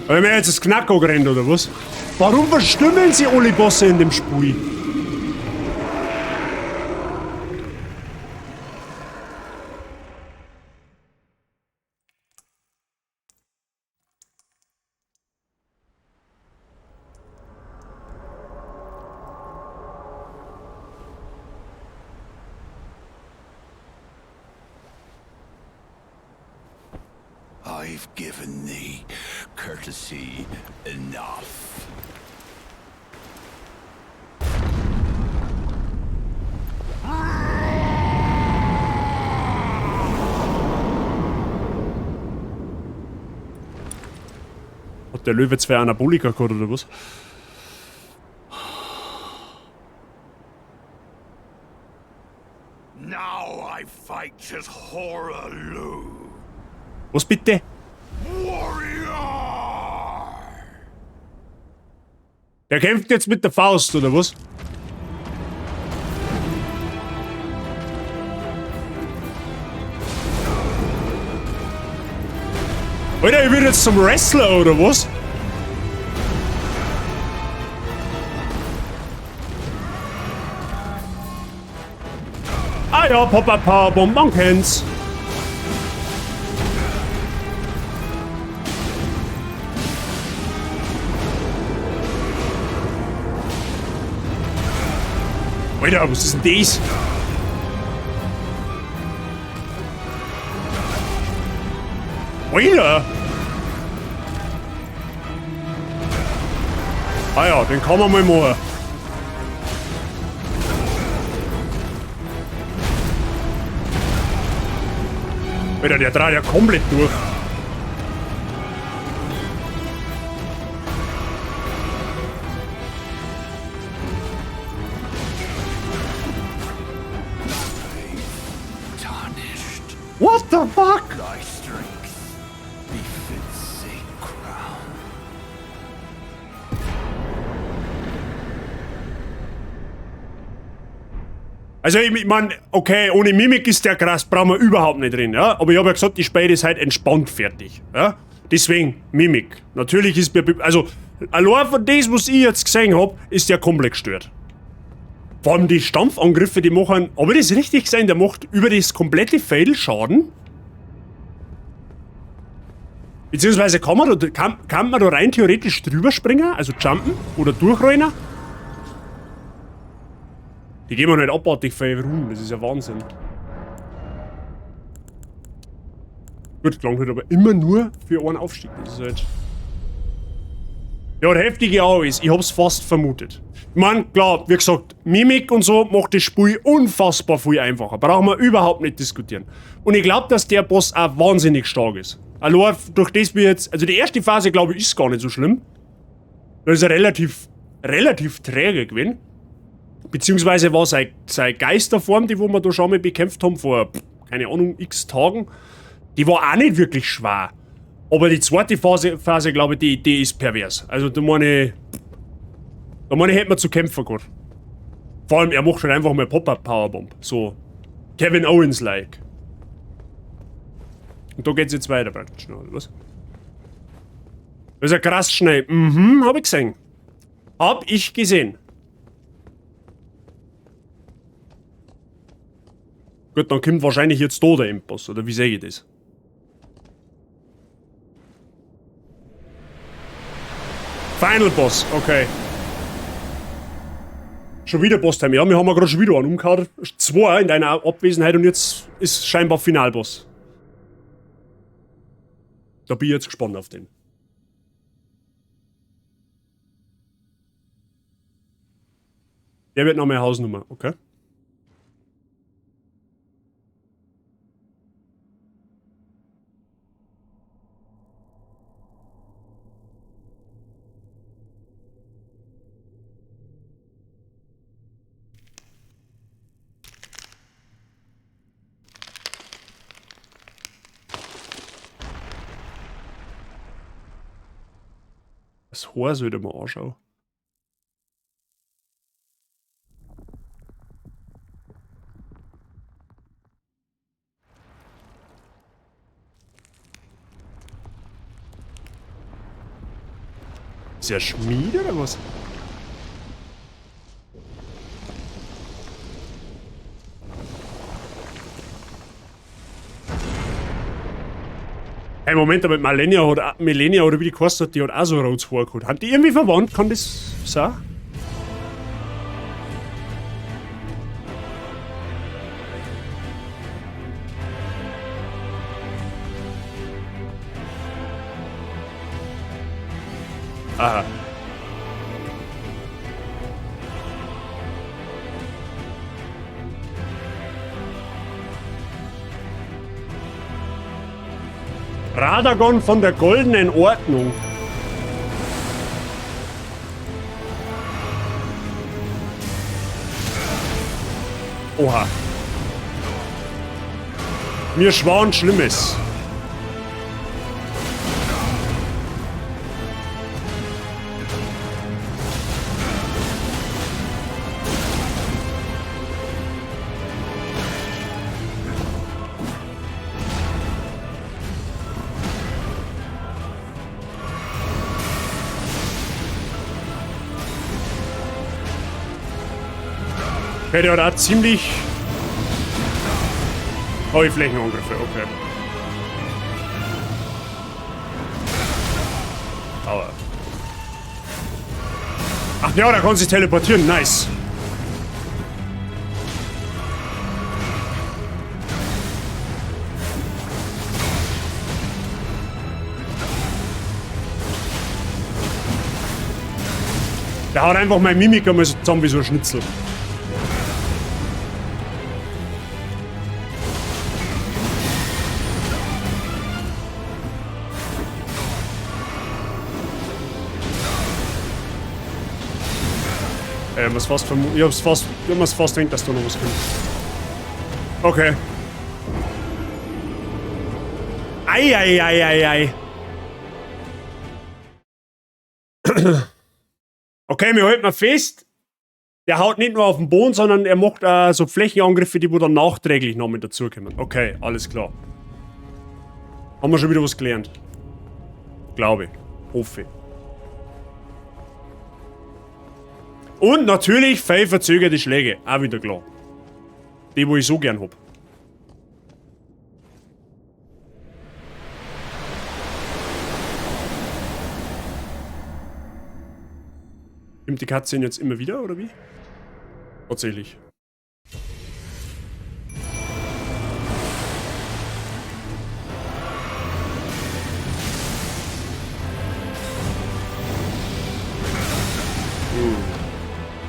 S1: Aber mir jetzt das Knacko gerannt, oder was? Warum verstümmeln sie alle Bosse in dem Spiel?
S2: I've given thee courtesy enough.
S1: Hat der Löwe zwei Anabolika gehabt, oder was?
S2: Righteous Hoarah Loux.
S1: Was bitte?
S2: Warrior!
S1: Der kämpft jetzt mit der Faust, oder was? Alter, ich bin jetzt zum Wrestler, oder was? Ah ja, Pop-Up Powerbomb, man kennt's. Alter, was ist denn das? Alter! Ah ja, den kann man mal machen. Alter, der dreht ja komplett durch.
S2: Tarnished.
S1: What the fuck?
S2: Thy strength befits a crown.
S1: Also ich mein, okay, ohne Mimik ist der krass, brauchen wir überhaupt nicht drin, ja? Aber ich hab ja gesagt, die Spiele ist halt entspannt fertig, ja? Deswegen Mimik. Natürlich ist mir, also allein von dem, was ich jetzt gesehen hab, ist der komplett gestört. Vor allem die Stampfangriffe, die machen, hab ich das richtig gesehen, der macht über das komplette Feld Schaden. Beziehungsweise kann man da rein theoretisch drüber springen, also jumpen oder durchrollen? Die gehen mir nicht abartig viel rum, das ist ja Wahnsinn. Gut, klang halt aber immer nur für einen Aufstieg, das ist halt... Ja, der heftige AOEs, ich hab's fast vermutet. Ich mein, klar, wie gesagt, Mimik und so macht das Spiel unfassbar viel einfacher. Brauchen wir überhaupt nicht diskutieren. Und ich glaub, dass der Boss auch wahnsinnig stark ist. Allein durch das wir jetzt... Also die erste Phase, glaub ich, ist gar nicht so schlimm. Da ist er relativ träge gewesen. Beziehungsweise war seine Geisterform, die wo wir da schon mal bekämpft haben, vor, keine Ahnung, x Tagen, die war auch nicht wirklich schwer. Aber die zweite Phase glaube ich, die ist pervers. Also da meine ich, hätte man zu kämpfen gehabt. Vor allem, er macht schon einfach mal Pop-Up-Powerbomb. So Kevin Owens-like. Und da geht's jetzt weiter praktisch noch, oder was? Das ist ja krass schnell. Mhm, hab ich gesehen. Hab ich gesehen. Gut, dann kommt wahrscheinlich jetzt da der Endboss, oder wie sehe ich das? Final Boss, okay. Schon wieder Boss-Time. Ja, wir haben ja gerade schon wieder einen umgehauen. 2 in deiner Abwesenheit und jetzt ist scheinbar Finalboss. Da bin ich jetzt gespannt auf den. Der wird noch mehr Hausnummer, okay. Das Haar sollte man anschauen. Ist der Schmied oder was? Hey, Moment, aber Malenia hat, Melenia oder wie die geheißen hat, die hat auch so rotes Haar gehabt. Haben die irgendwie verwandt? Kann das sein? Aha. Radagon von der Goldenen Ordnung. Oha. Mir schwan Schlimmes. Okay, der hat auch ziemlich hohe Flächenangriffe, okay. Aua. Ach ja, da kann sich teleportieren, nice. Der haut einfach mein Mimiker mal so zusammen wie so ein Schnitzel. Ich hab's fast, ich hab mir's fast gedacht, dass da noch was kommt. Okay. Ei, ei, ei, ei, ei. Okay, wir halten mal fest. Der haut nicht nur auf den Boden, sondern er macht auch so Flächenangriffe, die wo dann nachträglich noch mit dazukommen. Okay, alles klar. Haben wir schon wieder was gelernt. Glaube ich. Hoffe ich. Und natürlich viel verzögerte Schläge. Auch wieder klar. Die, wo ich so gern hab. Kommt die Cutscene jetzt immer wieder, oder wie? Tatsächlich.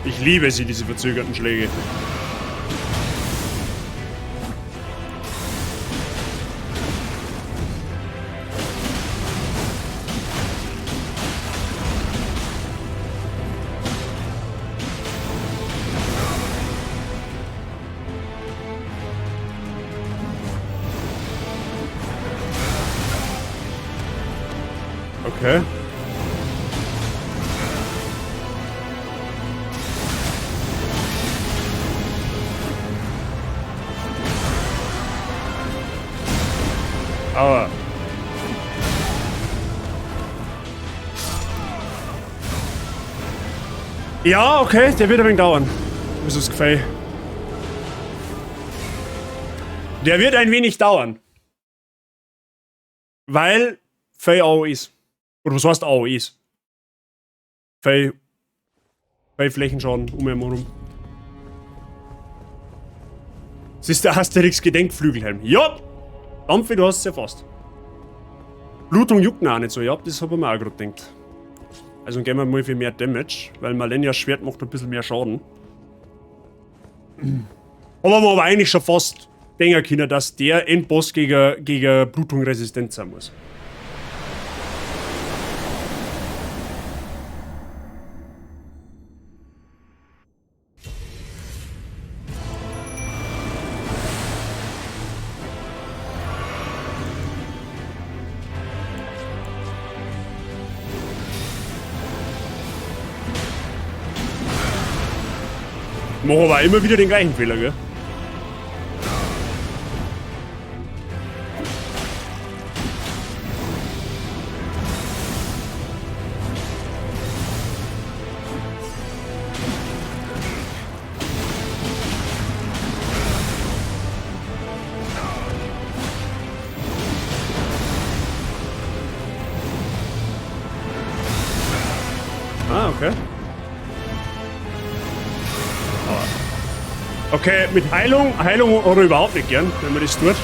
S1: Ich liebe sie, diese verzögerten Schläge. Okay. Aua. Ja, okay, der wird ein wenig dauern. Bis es gefällt. Der wird ein wenig dauern. Weil Fey AOEs. Oder was heißt AOEs? Fey Flächenschaden um ihn herum. Das ist der Asterix Gedenkflügelhelm. Ja! Dampfe, du hast es ja fast. Blutung juckt mir auch nicht so. Ja, das hab ich mir auch grad gedacht. Also gehen wir mal für mehr Damage, weil Malenias Schwert macht ein bisschen mehr Schaden. Aber man aber eigentlich schon fast denken können, dass der Endboss gegen Blutung resistent sein muss. Mach aber immer wieder den gleichen Fehler, gell? Ah, okay. Okay, mit Heilung, Heilung hat er überhaupt nicht gern, wenn man das tut.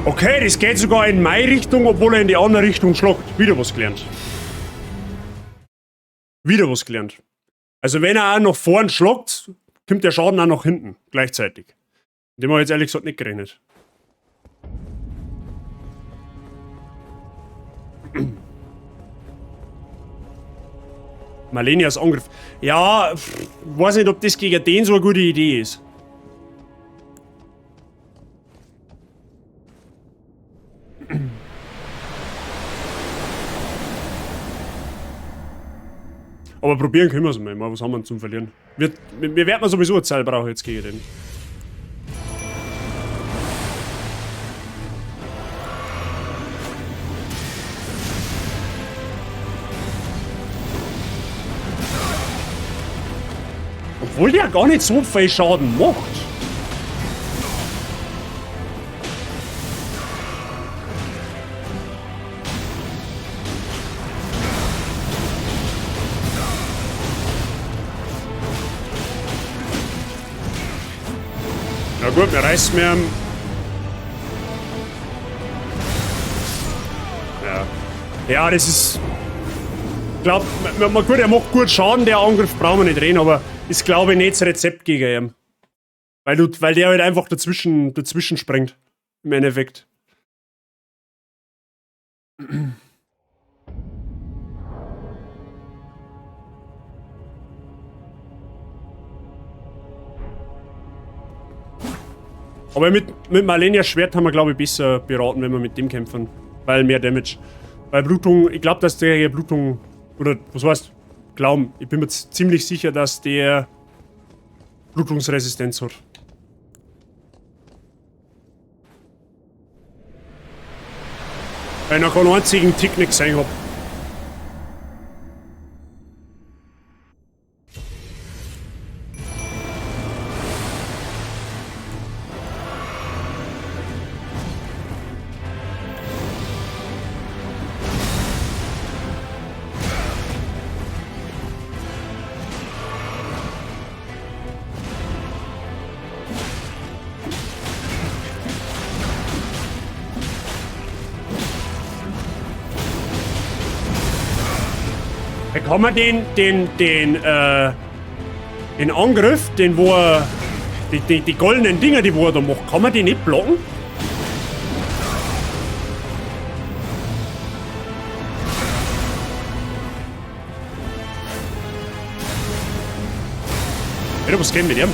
S1: Okay, das geht sogar in meine Richtung, obwohl er in die andere Richtung schlagt. Wieder was gelernt. Wieder was gelernt. Also wenn er auch nach vorn schlagt, kommt der Schaden auch nach hinten gleichzeitig. Mit dem habe ich jetzt ehrlich gesagt nicht gerechnet. Malenias Angriff. Ja, pff, weiß nicht, ob das gegen den so eine gute Idee ist. Aber probieren können wir es mal. Was haben wir denn zum Verlieren? Wir werden sowieso eine Zeit brauchen jetzt gegen den. Obwohl der gar nicht so viel Schaden macht. Na gut, wir reißen mir. Ja. Ja, das ist. Ich glaub, gut, er macht gut Schaden, der Angriff brauchen wir nicht reden, aber ist, glaube ich, nicht das Rezept gegen ihn. Weil der halt einfach dazwischen springt. Im Endeffekt. Aber mit Malenias Schwert haben wir, glaube ich, besser beraten, wenn wir mit dem kämpfen. Weil mehr Damage. Weil Blutung, ich glaub, dass der hier Blutung, oder was heißt, glauben, ich bin mir ziemlich sicher, dass der Blutungsresistenz hat. Weil ich noch keinen einzigen Tick nicht gesehen hab. Kann man den Angriff, den wo er, die goldenen Dinger, die wo er da macht, kann man die nicht blocken? Alter, was geht mit ihm?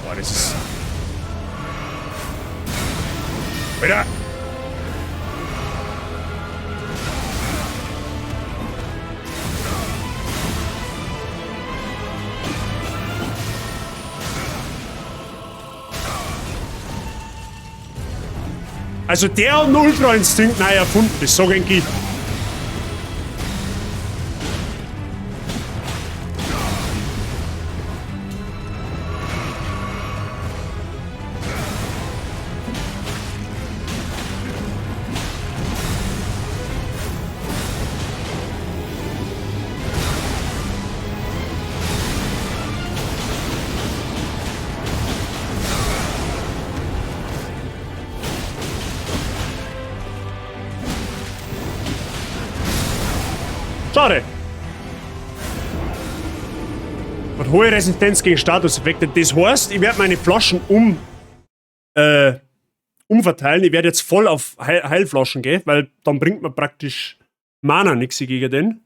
S1: Boah, das ist... Alter! Also der hat einen Ultra-Instinkt neu erfunden, das sag ich. Schade. Hat hohe Resistenz gegen Statuseffekte. Das heißt, ich werde meine Flaschen umverteilen. Ich werde jetzt voll auf Heilflaschen gehen, weil dann bringt man praktisch Mana nix gegen den.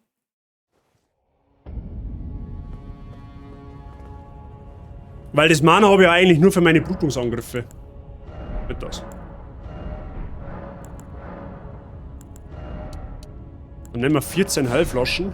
S1: Weil das Mana habe ich ja eigentlich nur für meine Blutungsangriffe. Wird das. Dann nehmen wir 14 Heilflaschen.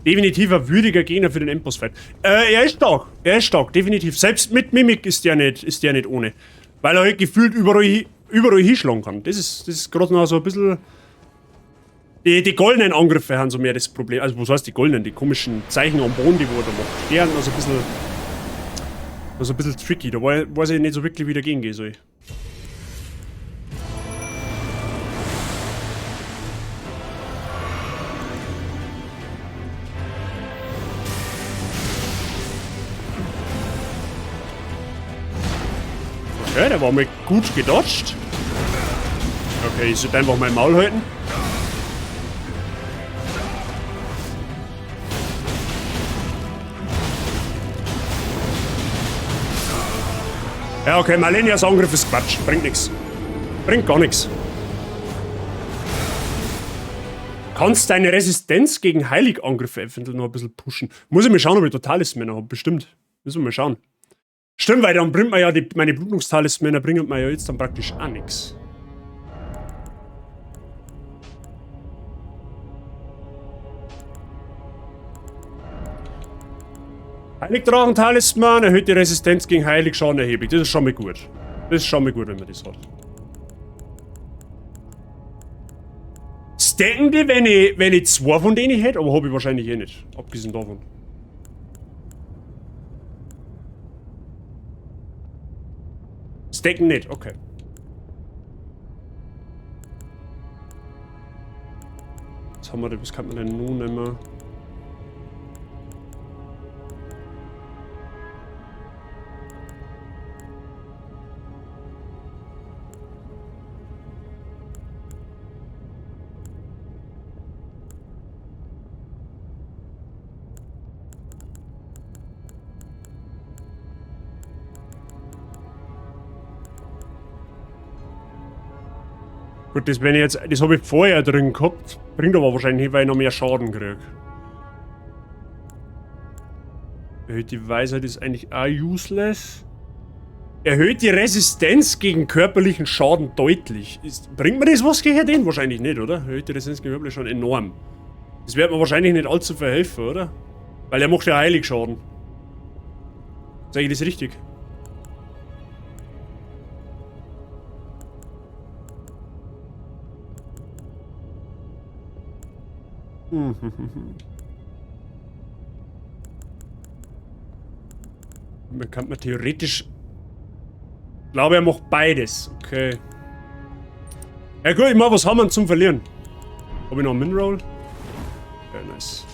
S1: Definitiv ein würdiger Gegner für den Endboss-Fight. Er ist stark. Er ist stark, definitiv. Selbst mit Mimik ist der nicht ohne. Weil er halt gefühlt überall hinschlagen kann. Das ist gerade noch so ein bisschen... Die goldenen Angriffe haben so mehr das Problem. Also was heißt die goldenen? Die komischen Zeichen am Boden, die wo er da macht. Die haben noch so ein bisschen... Das ist ein bisschen tricky, da weiß ich nicht so wirklich, wie ich dagegen gehen soll. Okay, der war mal gut gedodged. Okay, ich sollte einfach mein Maul halten. Ja, okay, Malenias Angriff ist Quatsch. Bringt nichts. Bringt gar nichts. Kannst deine Resistenz gegen Heiligangriffe eventuell noch ein bisschen pushen. Muss ich mal schauen, ob ich da Talismänner hab. Bestimmt. Müssen wir mal schauen. Stimmt, weil dann bringt man ja meine Blutungstalismänner bringen mir ja jetzt dann praktisch auch nichts. Heiligdrachen-Talisman erhöht die Resistenz gegen Heiligschaden erheblich. Das ist schon mal gut. Das ist schon mal gut, wenn man das hat. Stacken die, wenn ich zwei von denen hätte? Aber hab ich wahrscheinlich eh nicht. Abgesehen davon. Stacken nicht, okay. Was haben wir denn? Was kann man denn nun nehmen? Gut, das, wenn ich jetzt, das habe ich vorher drin gehabt, bringt aber wahrscheinlich nicht, weil ich noch mehr Schaden krieg. Erhöht die Weisheit ist eigentlich auch useless. Erhöht die Resistenz gegen körperlichen Schaden deutlich. Bringt mir das was gegen den? Wahrscheinlich nicht, oder? Erhöht die Resistenz gegen körperlichen Schaden enorm. Das wird mir wahrscheinlich nicht allzu viel helfen, oder? Weil er macht ja Heiligschaden. Sag ich das richtig? Man kann man theoretisch... Ich glaube, er macht beides. Okay. Ja gut, ich mach, was haben wir denn zum Verlieren? Hab ich noch einen Minroll? Ja, nice.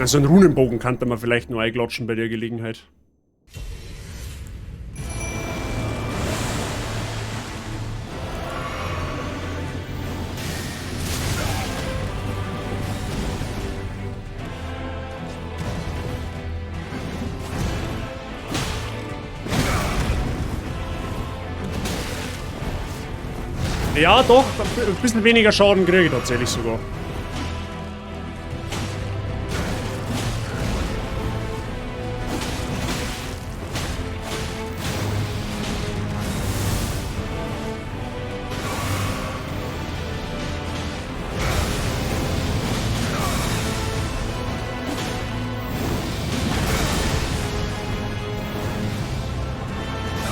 S1: Also einen Runenbogen kann man vielleicht nur einklatschen bei der Gelegenheit. Ja, doch, ein bisschen weniger Schaden kriege ich tatsächlich sogar.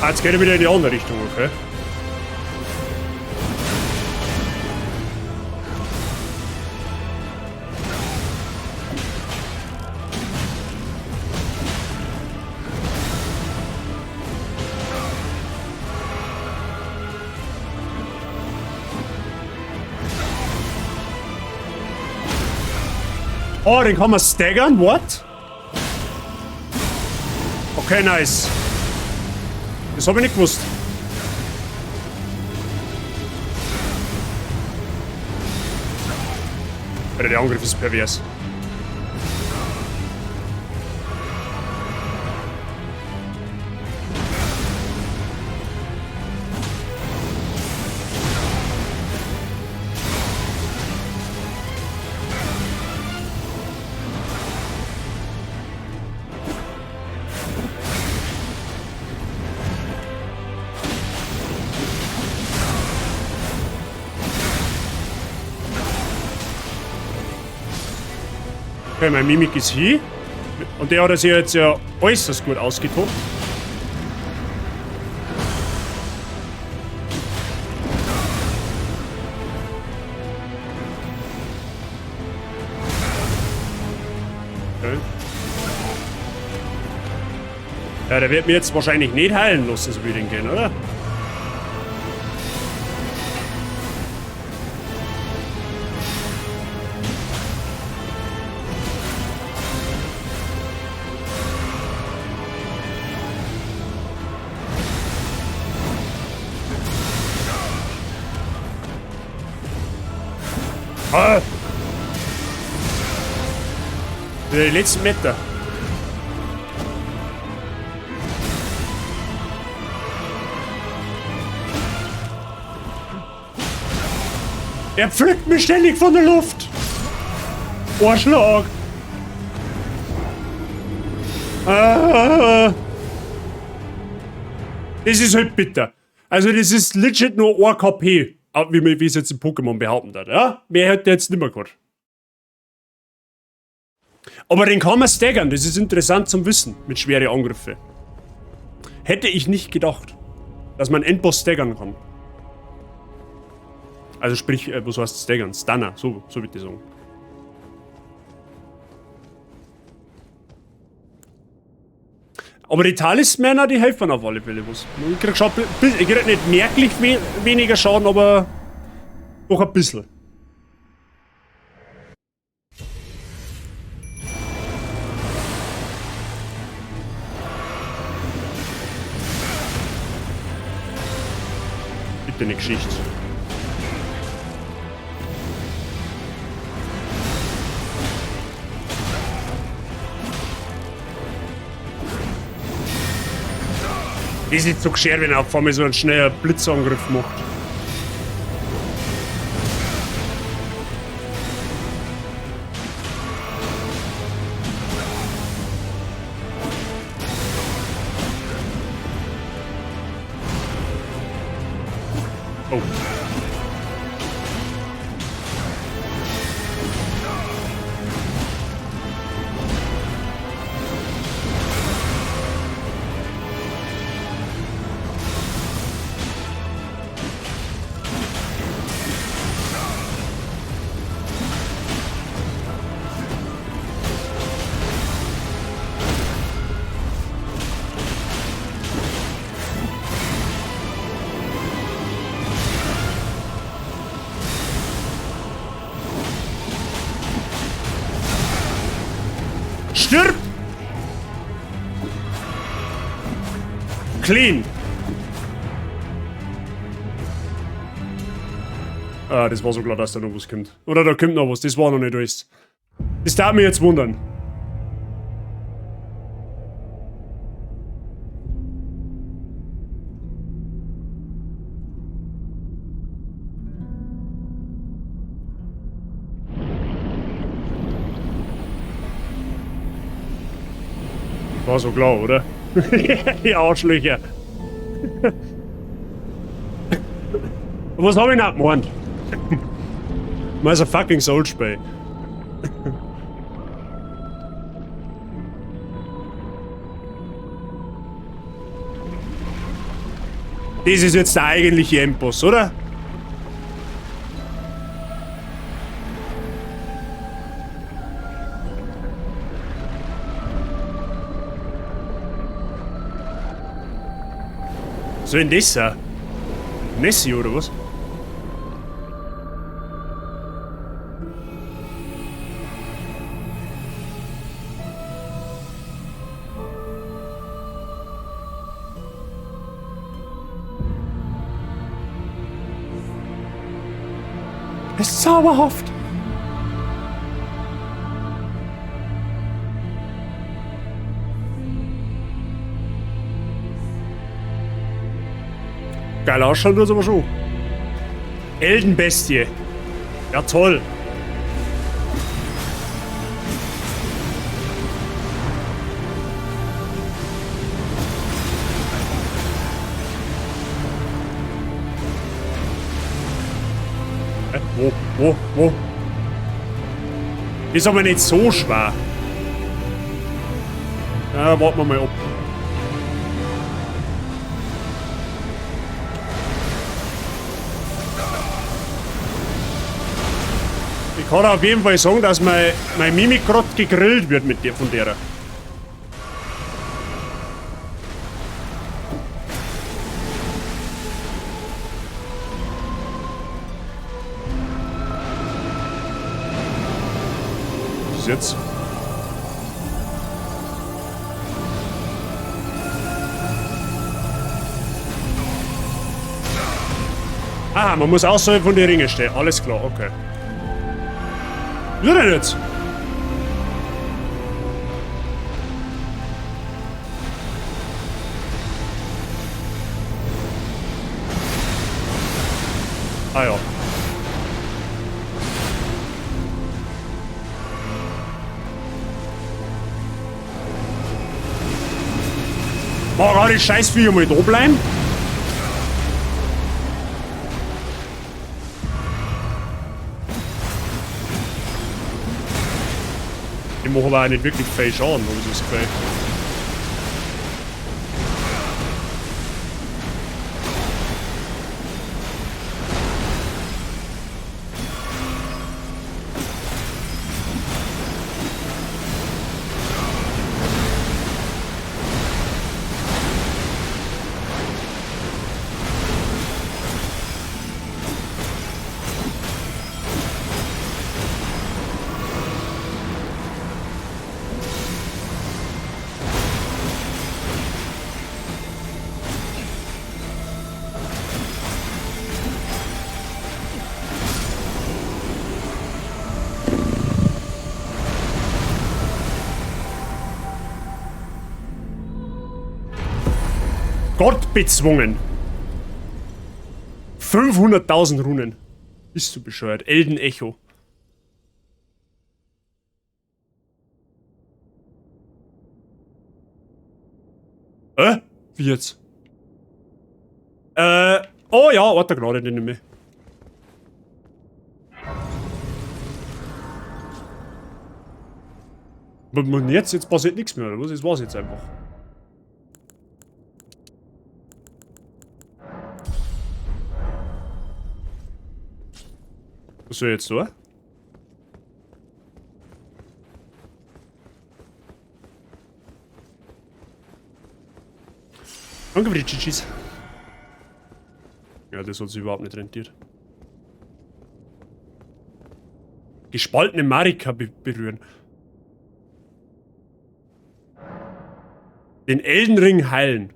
S1: Ah, jetzt geht er wieder in die andere Richtung, okay. Oh, den kann man staggern? What? Okay, nice. Das hab ich nicht gewusst. Alter, der Angriff ist pervers. Okay, mein Mimik ist hier. Und der hat sich jetzt ja äußerst gut ausgetobt. Okay. Ja, der wird mir jetzt wahrscheinlich nicht heilen lassen, so wie ich den kenne, oder? Ah! Die letzten Meter. Er pflückt mich ständig von der Luft. Arschloch. Ah. Das ist halt bitter. Also das ist legit nur 1 KP. Wie es jetzt im Pokémon behaupten hat, ja? Mehr hätte jetzt nicht mehr gehabt. Aber den kann man staggern, das ist interessant zum Wissen, mit schweren Angriffen. Hätte ich nicht gedacht, dass man Endboss staggern kann. Also sprich, was heißt staggern? Stunner, so würde ich sagen. Aber die Talismänner, die helfen auf alle Fälle was. Ich krieg schon, ich krieg nicht merklich weniger Schaden, aber doch ein bisschen. Bitte eine Geschichte. Das ist so geschert, wenn er auf einmal so einen schnellen Blitzangriff macht. Oh. Stirb! Clean! Ah, das war so klar, dass da noch was kommt. Oder da kommt noch was, das war noch nicht alles. Das darf mich jetzt wundern. War so klar, oder? Die Arschlöcher. Was hab ich noch gemeint? Mal ist ein fucking Soulspray. Das ist jetzt der eigentliche Endboss, oder? Was soll denn das sein? Nessie oder was? Es ist zauberhaft. Geil ausschauen tut's aber schon. Eldenbestie. Ja, toll. Wo? Ist aber nicht so schwer. Ja, warten wir mal ab. Ich kann auf jeden Fall sagen, dass mein Mimic grad gegrillt wird mit der, von der. Was jetzt? Ah, man muss außerhalb von den Ringen stehen. Alles klar, okay. Wie denn jetzt? Ah ja. Mag auch die Scheißviecher mal da bleiben? Die machen aber auch nicht wirklich viel Schaden, habe ich das Gefühl. Gott bezwungen. 500.000 Runen. Bist du bescheuert? Elden Echo. Wie jetzt? Oh ja, warte, gerade den nehme ich. Und jetzt? Jetzt passiert nichts mehr, oder was? Das war's jetzt einfach. Was soll ich jetzt tun? Danke für die GGs. Ja, das hat sich überhaupt nicht rentiert. Gespaltene Marika berühren. Den Elden Ring heilen.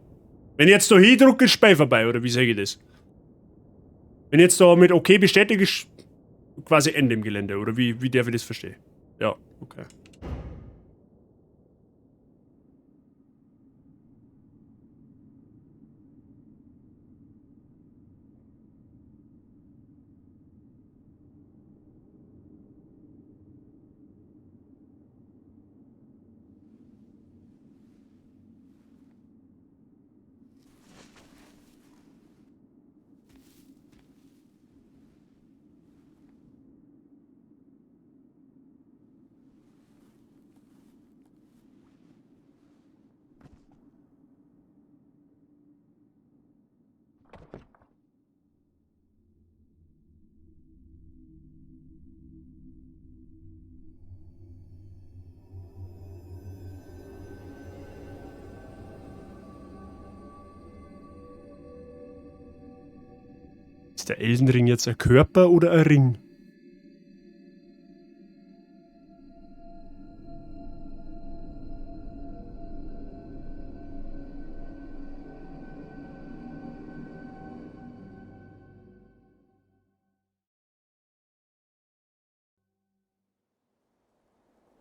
S1: Wenn ich jetzt da hindrücke, ist Spiel vorbei, oder wie sage ich das? Wenn ich jetzt da mit OK bestätige, ist quasi Ende im Gelände, oder wie darf ich das verstehen? Ja, okay. Ist der Elden Ring jetzt ein Körper oder ein Ring?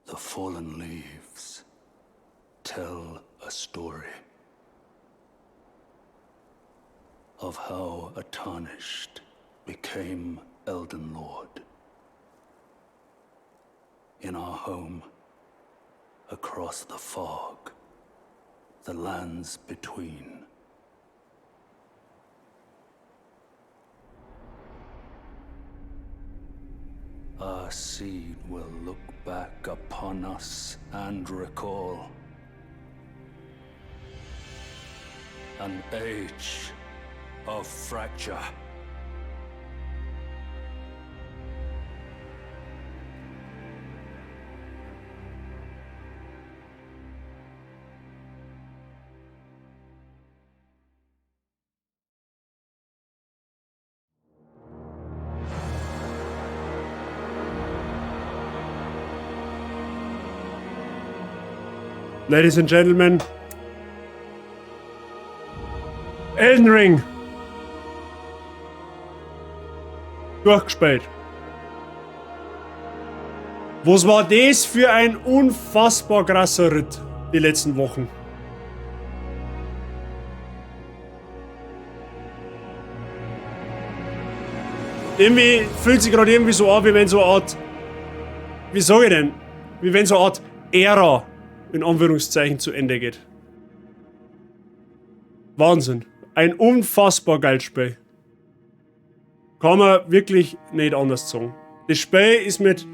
S2: The fallen leaves tell a story of how a tarnished became Elden Lord. In our home, across the fog, the lands between. Our seed will look back upon us and recall an age of fracture.
S1: Ladies and Gentlemen, Elden Ring. Durchgespielt. Was war das für ein unfassbar krasser Ritt die letzten Wochen? Irgendwie fühlt sich gerade irgendwie so an, wie wenn so eine Art, wie sag ich denn, wie wenn so eine Art Ära in Anführungszeichen zu Ende geht. Wahnsinn. Ein unfassbar geiles Spiel. Kann man wirklich nicht anders sagen. Das Spiel ist mit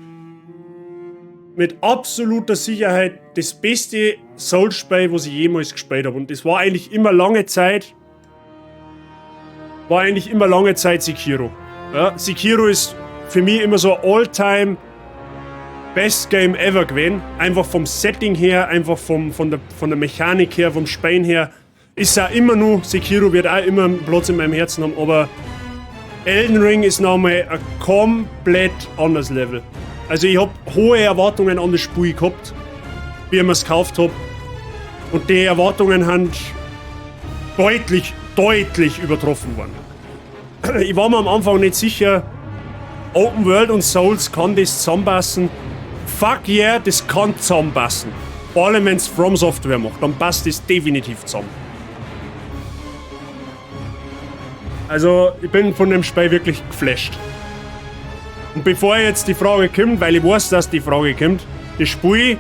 S1: absoluter Sicherheit das beste Souls-Spiel, was ich jemals gespielt habe. Und das war eigentlich immer lange Zeit, war eigentlich immer lange Zeit Sekiro. Ja, Sekiro ist für mich immer so All-Time Best Game ever gewesen. Einfach vom Setting her, einfach von der Mechanik her, vom Spielen her. Ist ja immer nur, Sekiro wird auch immer einen Platz in meinem Herzen haben, aber Elden Ring ist nochmal ein komplett anderes Level. Also ich hab hohe Erwartungen an das Spiel gehabt, wie ich mir's gekauft hab. Und die Erwartungen sind deutlich, deutlich übertroffen worden. Ich war mir am Anfang nicht sicher, Open World und Souls, kann das zusammenpassen? Fuck yeah, das kann zusammenpassen. Vor allem wenn's From Software macht, dann passt das definitiv zusammen. Also, ich bin von dem Spiel wirklich geflasht. Und bevor jetzt die Frage kommt, weil ich weiß, dass die Frage kommt, das Spiel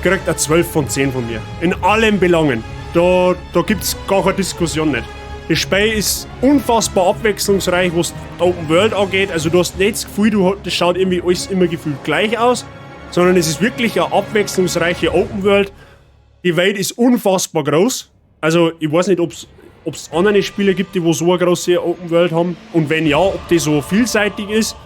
S1: kriegt eine 12 von 10 von mir. In allen Belangen. Da gibt's gar keine Diskussion nicht. Das Spiel ist unfassbar abwechslungsreich, was die Open World angeht. Also du hast nicht das Gefühl, das schaut irgendwie alles immer gefühlt gleich aus, sondern es ist wirklich eine abwechslungsreiche Open World. Die Welt ist unfassbar groß. Also ich weiß nicht, ob's andere Spiele gibt, die wo so eine große Open World haben. Und wenn ja, ob die so vielseitig ist.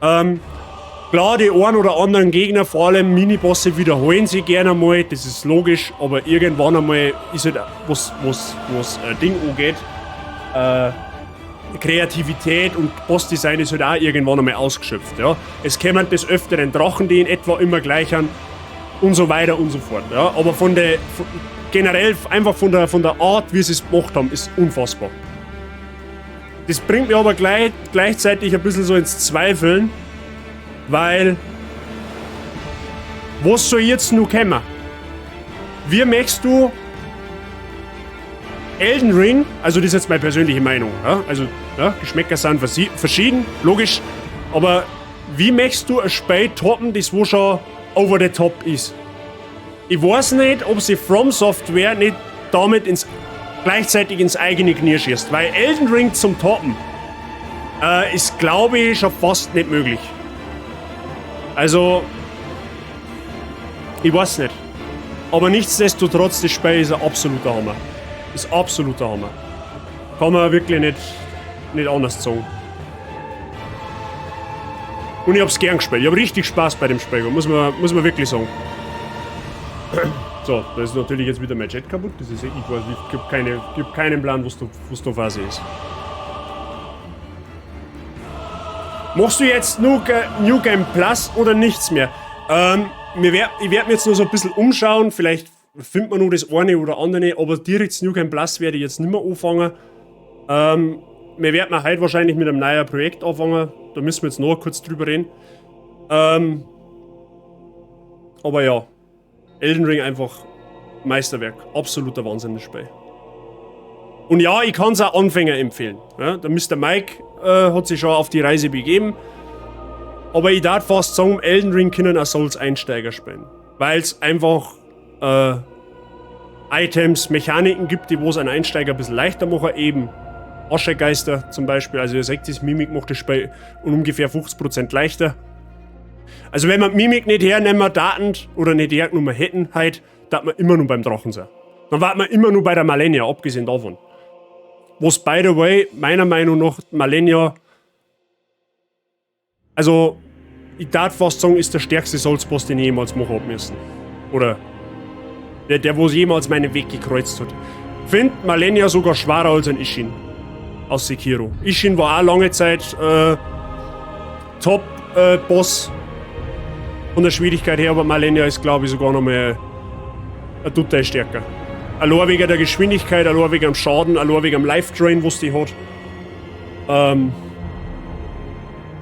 S1: Klar, die einen oder anderen Gegner, vor allem Minibosse, wiederholen sie gerne mal, das ist logisch, aber irgendwann einmal ist halt, was Ding angeht, Kreativität und Bossdesign ist halt auch irgendwann einmal ausgeschöpft. Ja. Es kämen des Öfteren Drachen, die in etwa immer gleich sind und so weiter und so fort. Ja. Aber generell einfach von der Art, wie sie es gemacht haben, ist unfassbar. Das bringt mich aber gleichzeitig ein bisschen so ins Zweifeln, weil was soll jetzt noch kommen? Wie möchtest du Elden Ring, also das ist jetzt meine persönliche Meinung, ja? Also, ja, Geschmäcker sind verschieden, logisch, aber wie möchtest du ein Spiel toppen, das wo schon over the top ist? Ich weiß nicht, ob sie From Software nicht damit gleichzeitig ins eigene Knie schießt, weil Elden Ring zum Toppen ist, glaube ich, schon fast nicht möglich. Also, ich weiß nicht. Aber nichtsdestotrotz, das Spiel ist ein absoluter Hammer. Ist absoluter Hammer. Kann man wirklich nicht anders sagen. Und ich hab's gern gespielt. Ich hab richtig Spaß bei dem Spiel gehabt, muss man wirklich sagen. So, da ist natürlich jetzt wieder mein Chat kaputt. Das ist, ich weiß, ich hab keine, ich hab keinen Plan, was da Phase ist. Machst du jetzt nur New Game Plus oder nichts mehr? Ich werd mir jetzt nur so ein bisschen umschauen. Vielleicht findet man nur das eine oder andere, aber direkt das New Game Plus werde ich jetzt nicht mehr anfangen. Wir werden mir heute wahrscheinlich mit einem neuen Projekt anfangen. Da müssen wir jetzt noch kurz drüber reden. Aber ja, Elden Ring einfach Meisterwerk. Absoluter Wahnsinn, das Spiel. Und ja, ich kann's auch Anfänger empfehlen. Ja, der Mister Mike hat sich schon auf die Reise begeben. Aber ich darf fast sagen, Elden Ring können auch Souls-Einsteiger spielen. Weil's einfach Items, Mechaniken gibt, die wo's einen Einsteiger ein bisschen leichter machen. Eben Aschegeister zum Beispiel. Also ihr seht, das Mimik macht das Spiel um ungefähr 50% leichter. Also wenn wir Mimik nicht hernehmen, Daten oder nicht hergenommen hätten, halt, da man immer nur beim Drachen sein. Dann warten wir immer nur bei der Malenia, abgesehen davon. Was, by the way, meiner Meinung nach Malenia, also ich darf fast sagen, ist der stärkste Souls-Boss, den ich jemals machen hab müssen. Oder der wo jemals meinen Weg gekreuzt hat. Find Malenia sogar schwerer als ein Isshin aus Sekiro. Isshin war auch lange Zeit Top- Boss von der Schwierigkeit her, aber Malenia ist, glaub ich, sogar noch mal Total stärker. Allein wegen der Geschwindigkeit, allein wegen dem Schaden, allein wegen dem Life Drain, was die hat.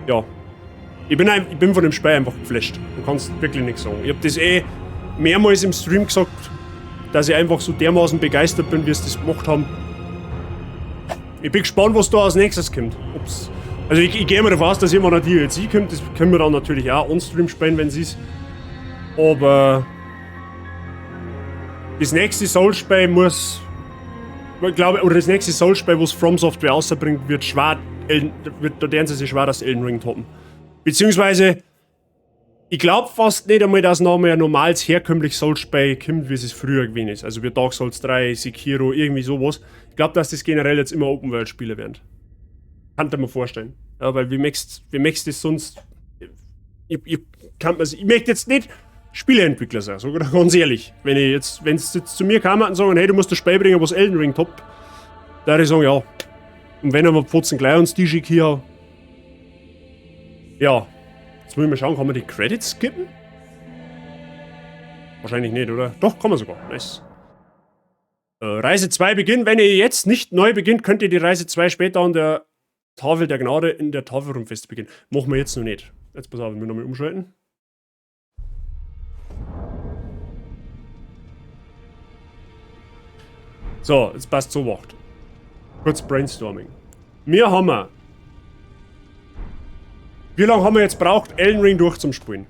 S1: Ja. Ich bin von dem Spiel einfach geflasht. Du kannst wirklich nichts sagen. Ich hab das eh mehrmals im Stream gesagt, dass ich einfach so dermaßen begeistert bin, wie sie das gemacht haben. Ich bin gespannt, was da als nächstes kommt. Ob's, also ich gehe mal davon aus, dass irgendwann ein DLC kommt. Das können wir dann natürlich auch on-stream spielen, wenn es ist. Aber das nächste Souls-Spiel muss, ich glaube, oder das nächste Souls-Spiel, was From Software rausbringt, wird schwer, Elden, wird, da werden sie sich schwer das Elden Ring toppen. Beziehungsweise, ich glaub fast nicht einmal, dass noch einmal ein normales, herkömmliches Souls-Spiel kommt, wie es früher gewesen ist. Also wie Dark Souls 3, Sekiro, irgendwie sowas. Ich glaub, dass das generell jetzt immer Open-World-Spiele werden. Kann ich mir vorstellen. Ja, weil wie möchtest das sonst? Ich möchte jetzt nicht Spieleentwickler sein, sogar ganz ehrlich. Wenn ich jetzt, wenn's jetzt zu mir kam und sagen, hey, du musst das Spiel bringen, was Elden Ring top, da würde ich sagen, ja. Und wenn wir Pfotzen gleich uns die Schick hier. Ja. Jetzt muss ich mal schauen, kann man die Credits skippen? Wahrscheinlich nicht, oder? Doch, kann man sogar. Nice. Reise 2 beginnt. Wenn ihr jetzt nicht neu beginnt, könnt ihr die Reise 2 später an der Tafel der Gnade in der Tafelrumfeste beginnen. Machen wir jetzt noch nicht. Jetzt pass auf, wir müssen nochmal umschalten. So, jetzt passt so wacht. Kurz Brainstorming. Wir haben wir. Wie lange haben wir jetzt braucht, Elden Ring durchzuspielen?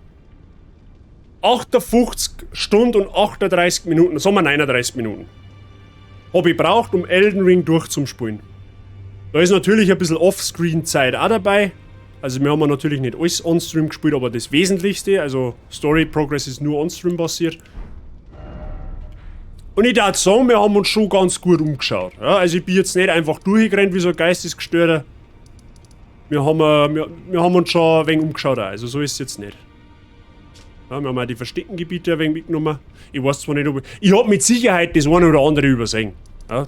S1: 58 Stunden und 38 Minuten, sagen wir 39 Minuten. Hab ich braucht, um Elden Ring durchzuspielen. Da ist natürlich ein bisschen Offscreen-Zeit auch dabei. Also wir haben natürlich nicht alles on-stream gespielt, aber das Wesentlichste, also Story Progress ist nur on-stream basiert. Und ich würd sagen, wir haben uns schon ganz gut umgeschaut. Ja, also ich bin jetzt nicht einfach durchgerannt wie so ein Geistesgestörter. Wir haben uns schon ein wenig umgeschaut auch, also so ist es jetzt nicht. Ja, wir haben auch die versteckten Gebiete ein wenig mitgenommen. Ich weiß zwar nicht, ob ich, ich hab mit Sicherheit das eine oder andere übersehen. Ja,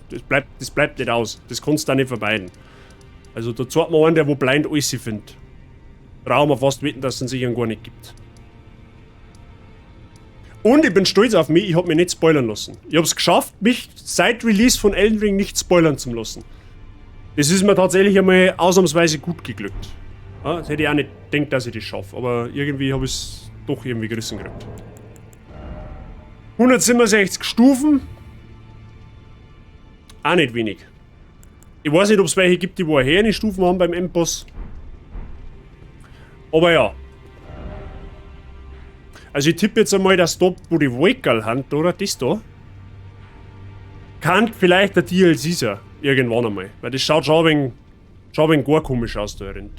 S1: das bleibt nicht aus. Das kannst du auch nicht vermeiden. Also da zeigt man einen, der wo blind alles findet. Brauchen wir fast wetten, dass es ihn sicher gar nicht gibt. Und ich bin stolz auf mich, ich hab mich nicht spoilern lassen. Ich hab's geschafft, mich seit Release von Elden Ring nicht spoilern zu lassen. Das ist mir tatsächlich einmal ausnahmsweise gut geglückt. Ja, das hätte ich auch nicht gedacht, dass ich das schaffe, aber irgendwie hab ich's doch irgendwie gerissen gekriegt. 167 Stufen. Auch nicht wenig. Ich weiß nicht, ob's welche gibt, die wo höhere Stufen haben beim Endboss. Aber ja. Also ich tippe jetzt einmal, dass da, wo die Wolkerl haben, oder? Das da. Kann vielleicht der DLC sein. Irgendwann einmal. Weil das schaut schon ein wenig gar komisch aus da drin.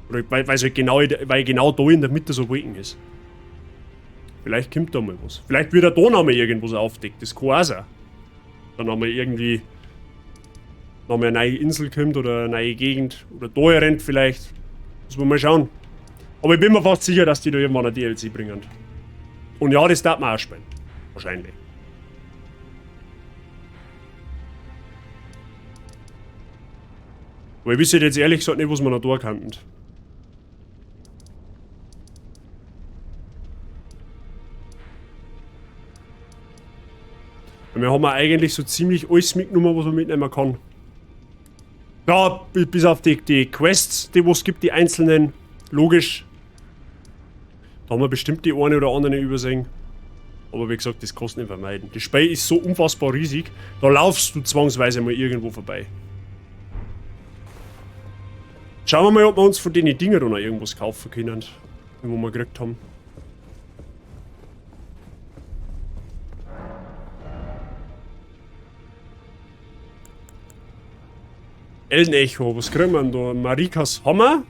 S1: Oder weil's halt genau, weil genau da in der Mitte so Wolken ist. Vielleicht kommt da mal was. Vielleicht wird er da noch mal irgendwas aufdeckt. Das kann auch sein. Dann haben wir irgendwie noch mal eine neue Insel kommt oder eine neue Gegend. Oder da rennt vielleicht. Muss man mal schauen. Aber ich bin mir fast sicher, dass die da irgendwann ein DLC bringen. Und ja, das darf man auch spielen. Wahrscheinlich. Aber ich wüsste jetzt ehrlich gesagt nicht, was wir noch da könnten. Wir haben ja eigentlich so ziemlich alles mitgenommen, was man mitnehmen kann. Ja, bis auf die Quests, die es gibt, die einzelnen. Logisch. Da haben wir bestimmt die eine oder andere übersehen. Aber wie gesagt, das kannst du nicht vermeiden. Das Spiel ist so unfassbar riesig, da laufst du zwangsweise mal irgendwo vorbei. Schauen wir mal, ob wir uns von den Dingen da noch irgendwas kaufen können, die wir gekriegt haben. Elden Echo, was kriegen wir denn da? Marikas Hammer?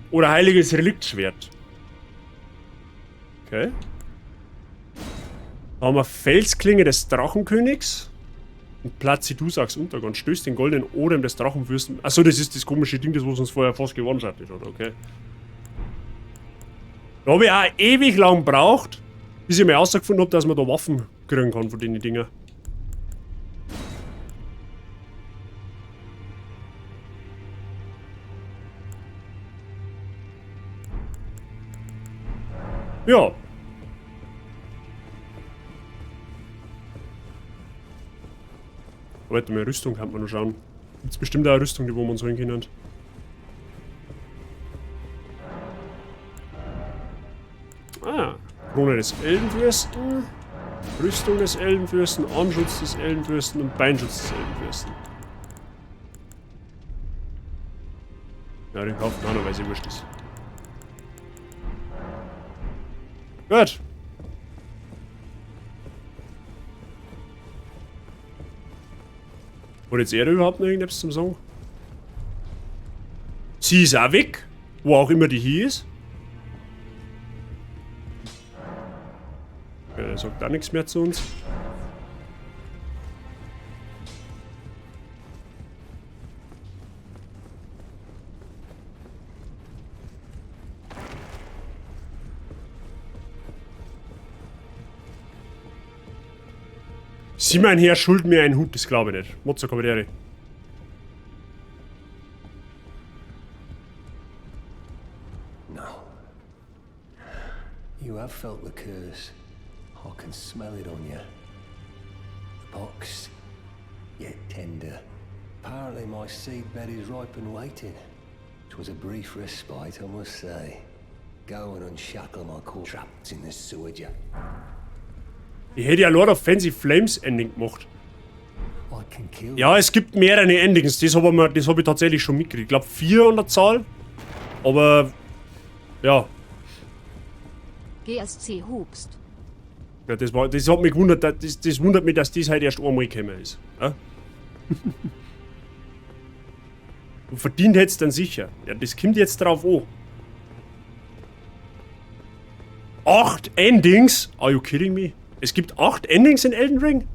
S1: Oder heiliges Reliktschwert? Okay. Da haben wir Felsklinge des Drachenkönigs. Und Placidusaks Untergang. Stößt den goldenen Odem des Drachenfürsten. Achso, das ist das komische Ding, das was uns vorher fast gewone-shottet hat, okay. Da hab ich auch ewig lang gebraucht, bis ich mal herausgefunden hab, dass man da Waffen kriegen kann von den Dingen. Ja. Warte mal, Rüstung kann man noch schauen. Gibt's bestimmt auch eine Rüstung, die wo wir uns holen können. Ah, Krone des Eldenfürsten, Rüstung des Eldenfürsten, Armschutz des Eldenfürsten und Beinschutz des Eldenfürsten. Ja, den kauft man auch noch, weil sie wurscht ist. Gut. Hat jetzt er überhaupt noch irgendetwas zum Sagen? Sie ist auch weg, wo auch immer die hier ist. Er sagt auch nichts mehr zu uns. Sie, mein Herr, schuld mir einen Hut, das glaube ich nicht. Mozza Cavaliere.
S3: No. You have felt the curse. I can smell it on you. The pox, yet tender. Apparently my seedbed is ripe and waiting. 'Twas a brief respite, I must say. Go and unshackle my cord trapped in the sewage.
S1: Ich hätte ja Lord of Fancy Flames Ending gemacht.
S3: I can kill
S1: Ja, es gibt mehrere Endings, das habe ich, hab ich tatsächlich schon mitgekriegt. Ich glaube 4 an der Zahl. Aber ja.
S4: GSC hupst.
S1: Ja, das hat mich gewundert, das wundert mich, dass das halt erst einmal gekommen ist. Ja? Und verdient hätt's dann sicher. Ja, das kommt jetzt drauf an. 8 Endings? Are you kidding me? Es gibt 8 Endings in Elden Ring?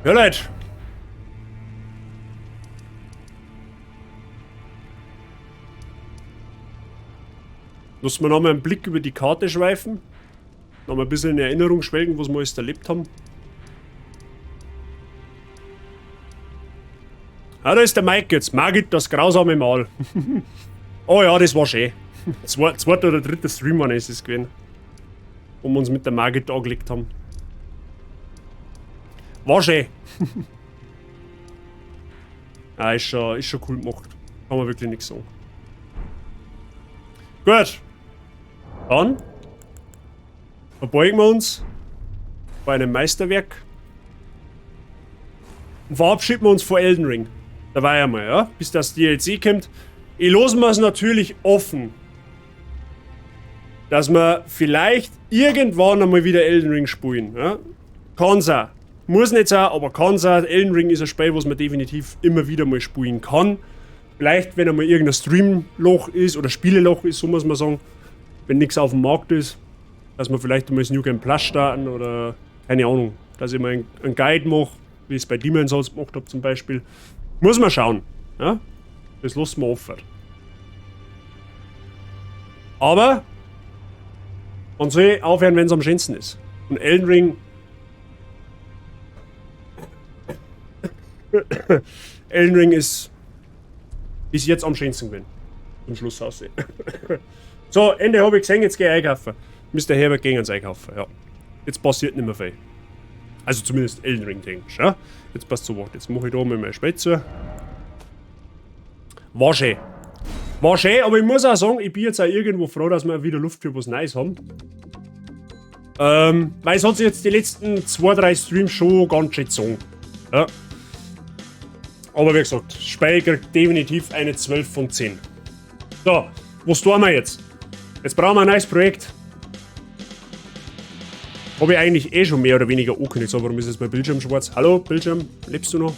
S1: Ja, Leute. Lassen wir nochmal einen Blick über die Karte schweifen. Nochmal ein bisschen in Erinnerung schwelgen, was wir alles erlebt haben. Ah, da ist der Mike jetzt. Margit, das grausame Mal. Oh ja, das war schön. Zweiter oder dritter Stream war es gewesen. Wo wir uns mit der Margit angelegt haben. War schön. Ah, ist schon cool gemacht. Kann man wirklich nichts sagen. Gut. Dann verbeugen wir uns bei einem Meisterwerk und verabschieden wir uns vor Elden Ring. Da war ja mal, ja, bis das DLC kommt. Ich lasse mir's natürlich offen, dass wir vielleicht irgendwann einmal wieder Elden Ring spielen. Ja? Kann sein. Muss nicht sein, aber kann sein. Elden Ring ist ein Spiel, was man definitiv immer wieder mal spielen kann. Vielleicht, wenn einmal irgendein Streamloch ist oder Spieleloch ist, so muss man sagen, wenn nichts auf dem Markt ist, dass wir vielleicht einmal das New Game Plus starten oder keine Ahnung, dass ich mal einen Guide mache, wie ich es bei Demon's Souls gemacht hab zum Beispiel. Muss man schauen. Ja? Das lassen wir offen. Aber man soll aufhören, wenn's am schönsten ist. Und Elden Ring. Elden Ring ist bis jetzt am schönsten gewesen. Zum Schluss aussehen. So, Ende hab ich gesehen, jetzt geh ich einkaufen. Mister Herbert ging ans Einkaufen, ja. Jetzt passiert nicht mehr viel. Also zumindest Elden Ring technisch, ja. Jetzt passt so was. Jetzt mach ich da mal mein Spiel zu. War schön. War schön, aber ich muss auch sagen, ich bin jetzt auch irgendwo froh, dass wir wieder Luft für was Neues haben. Weil es hat sich jetzt die letzten 2, 3 Streams schon ganz schön gezogen. Ja. Aber wie gesagt, das Spiel kriegt definitiv eine 12 von 10. So, was tun wir jetzt? Jetzt brauchen wir ein neues Projekt. Hab ich eigentlich eh schon mehr oder weniger angekündigt. So, warum ist jetzt mein Bildschirm schwarz? Hallo, Bildschirm, lebst du noch?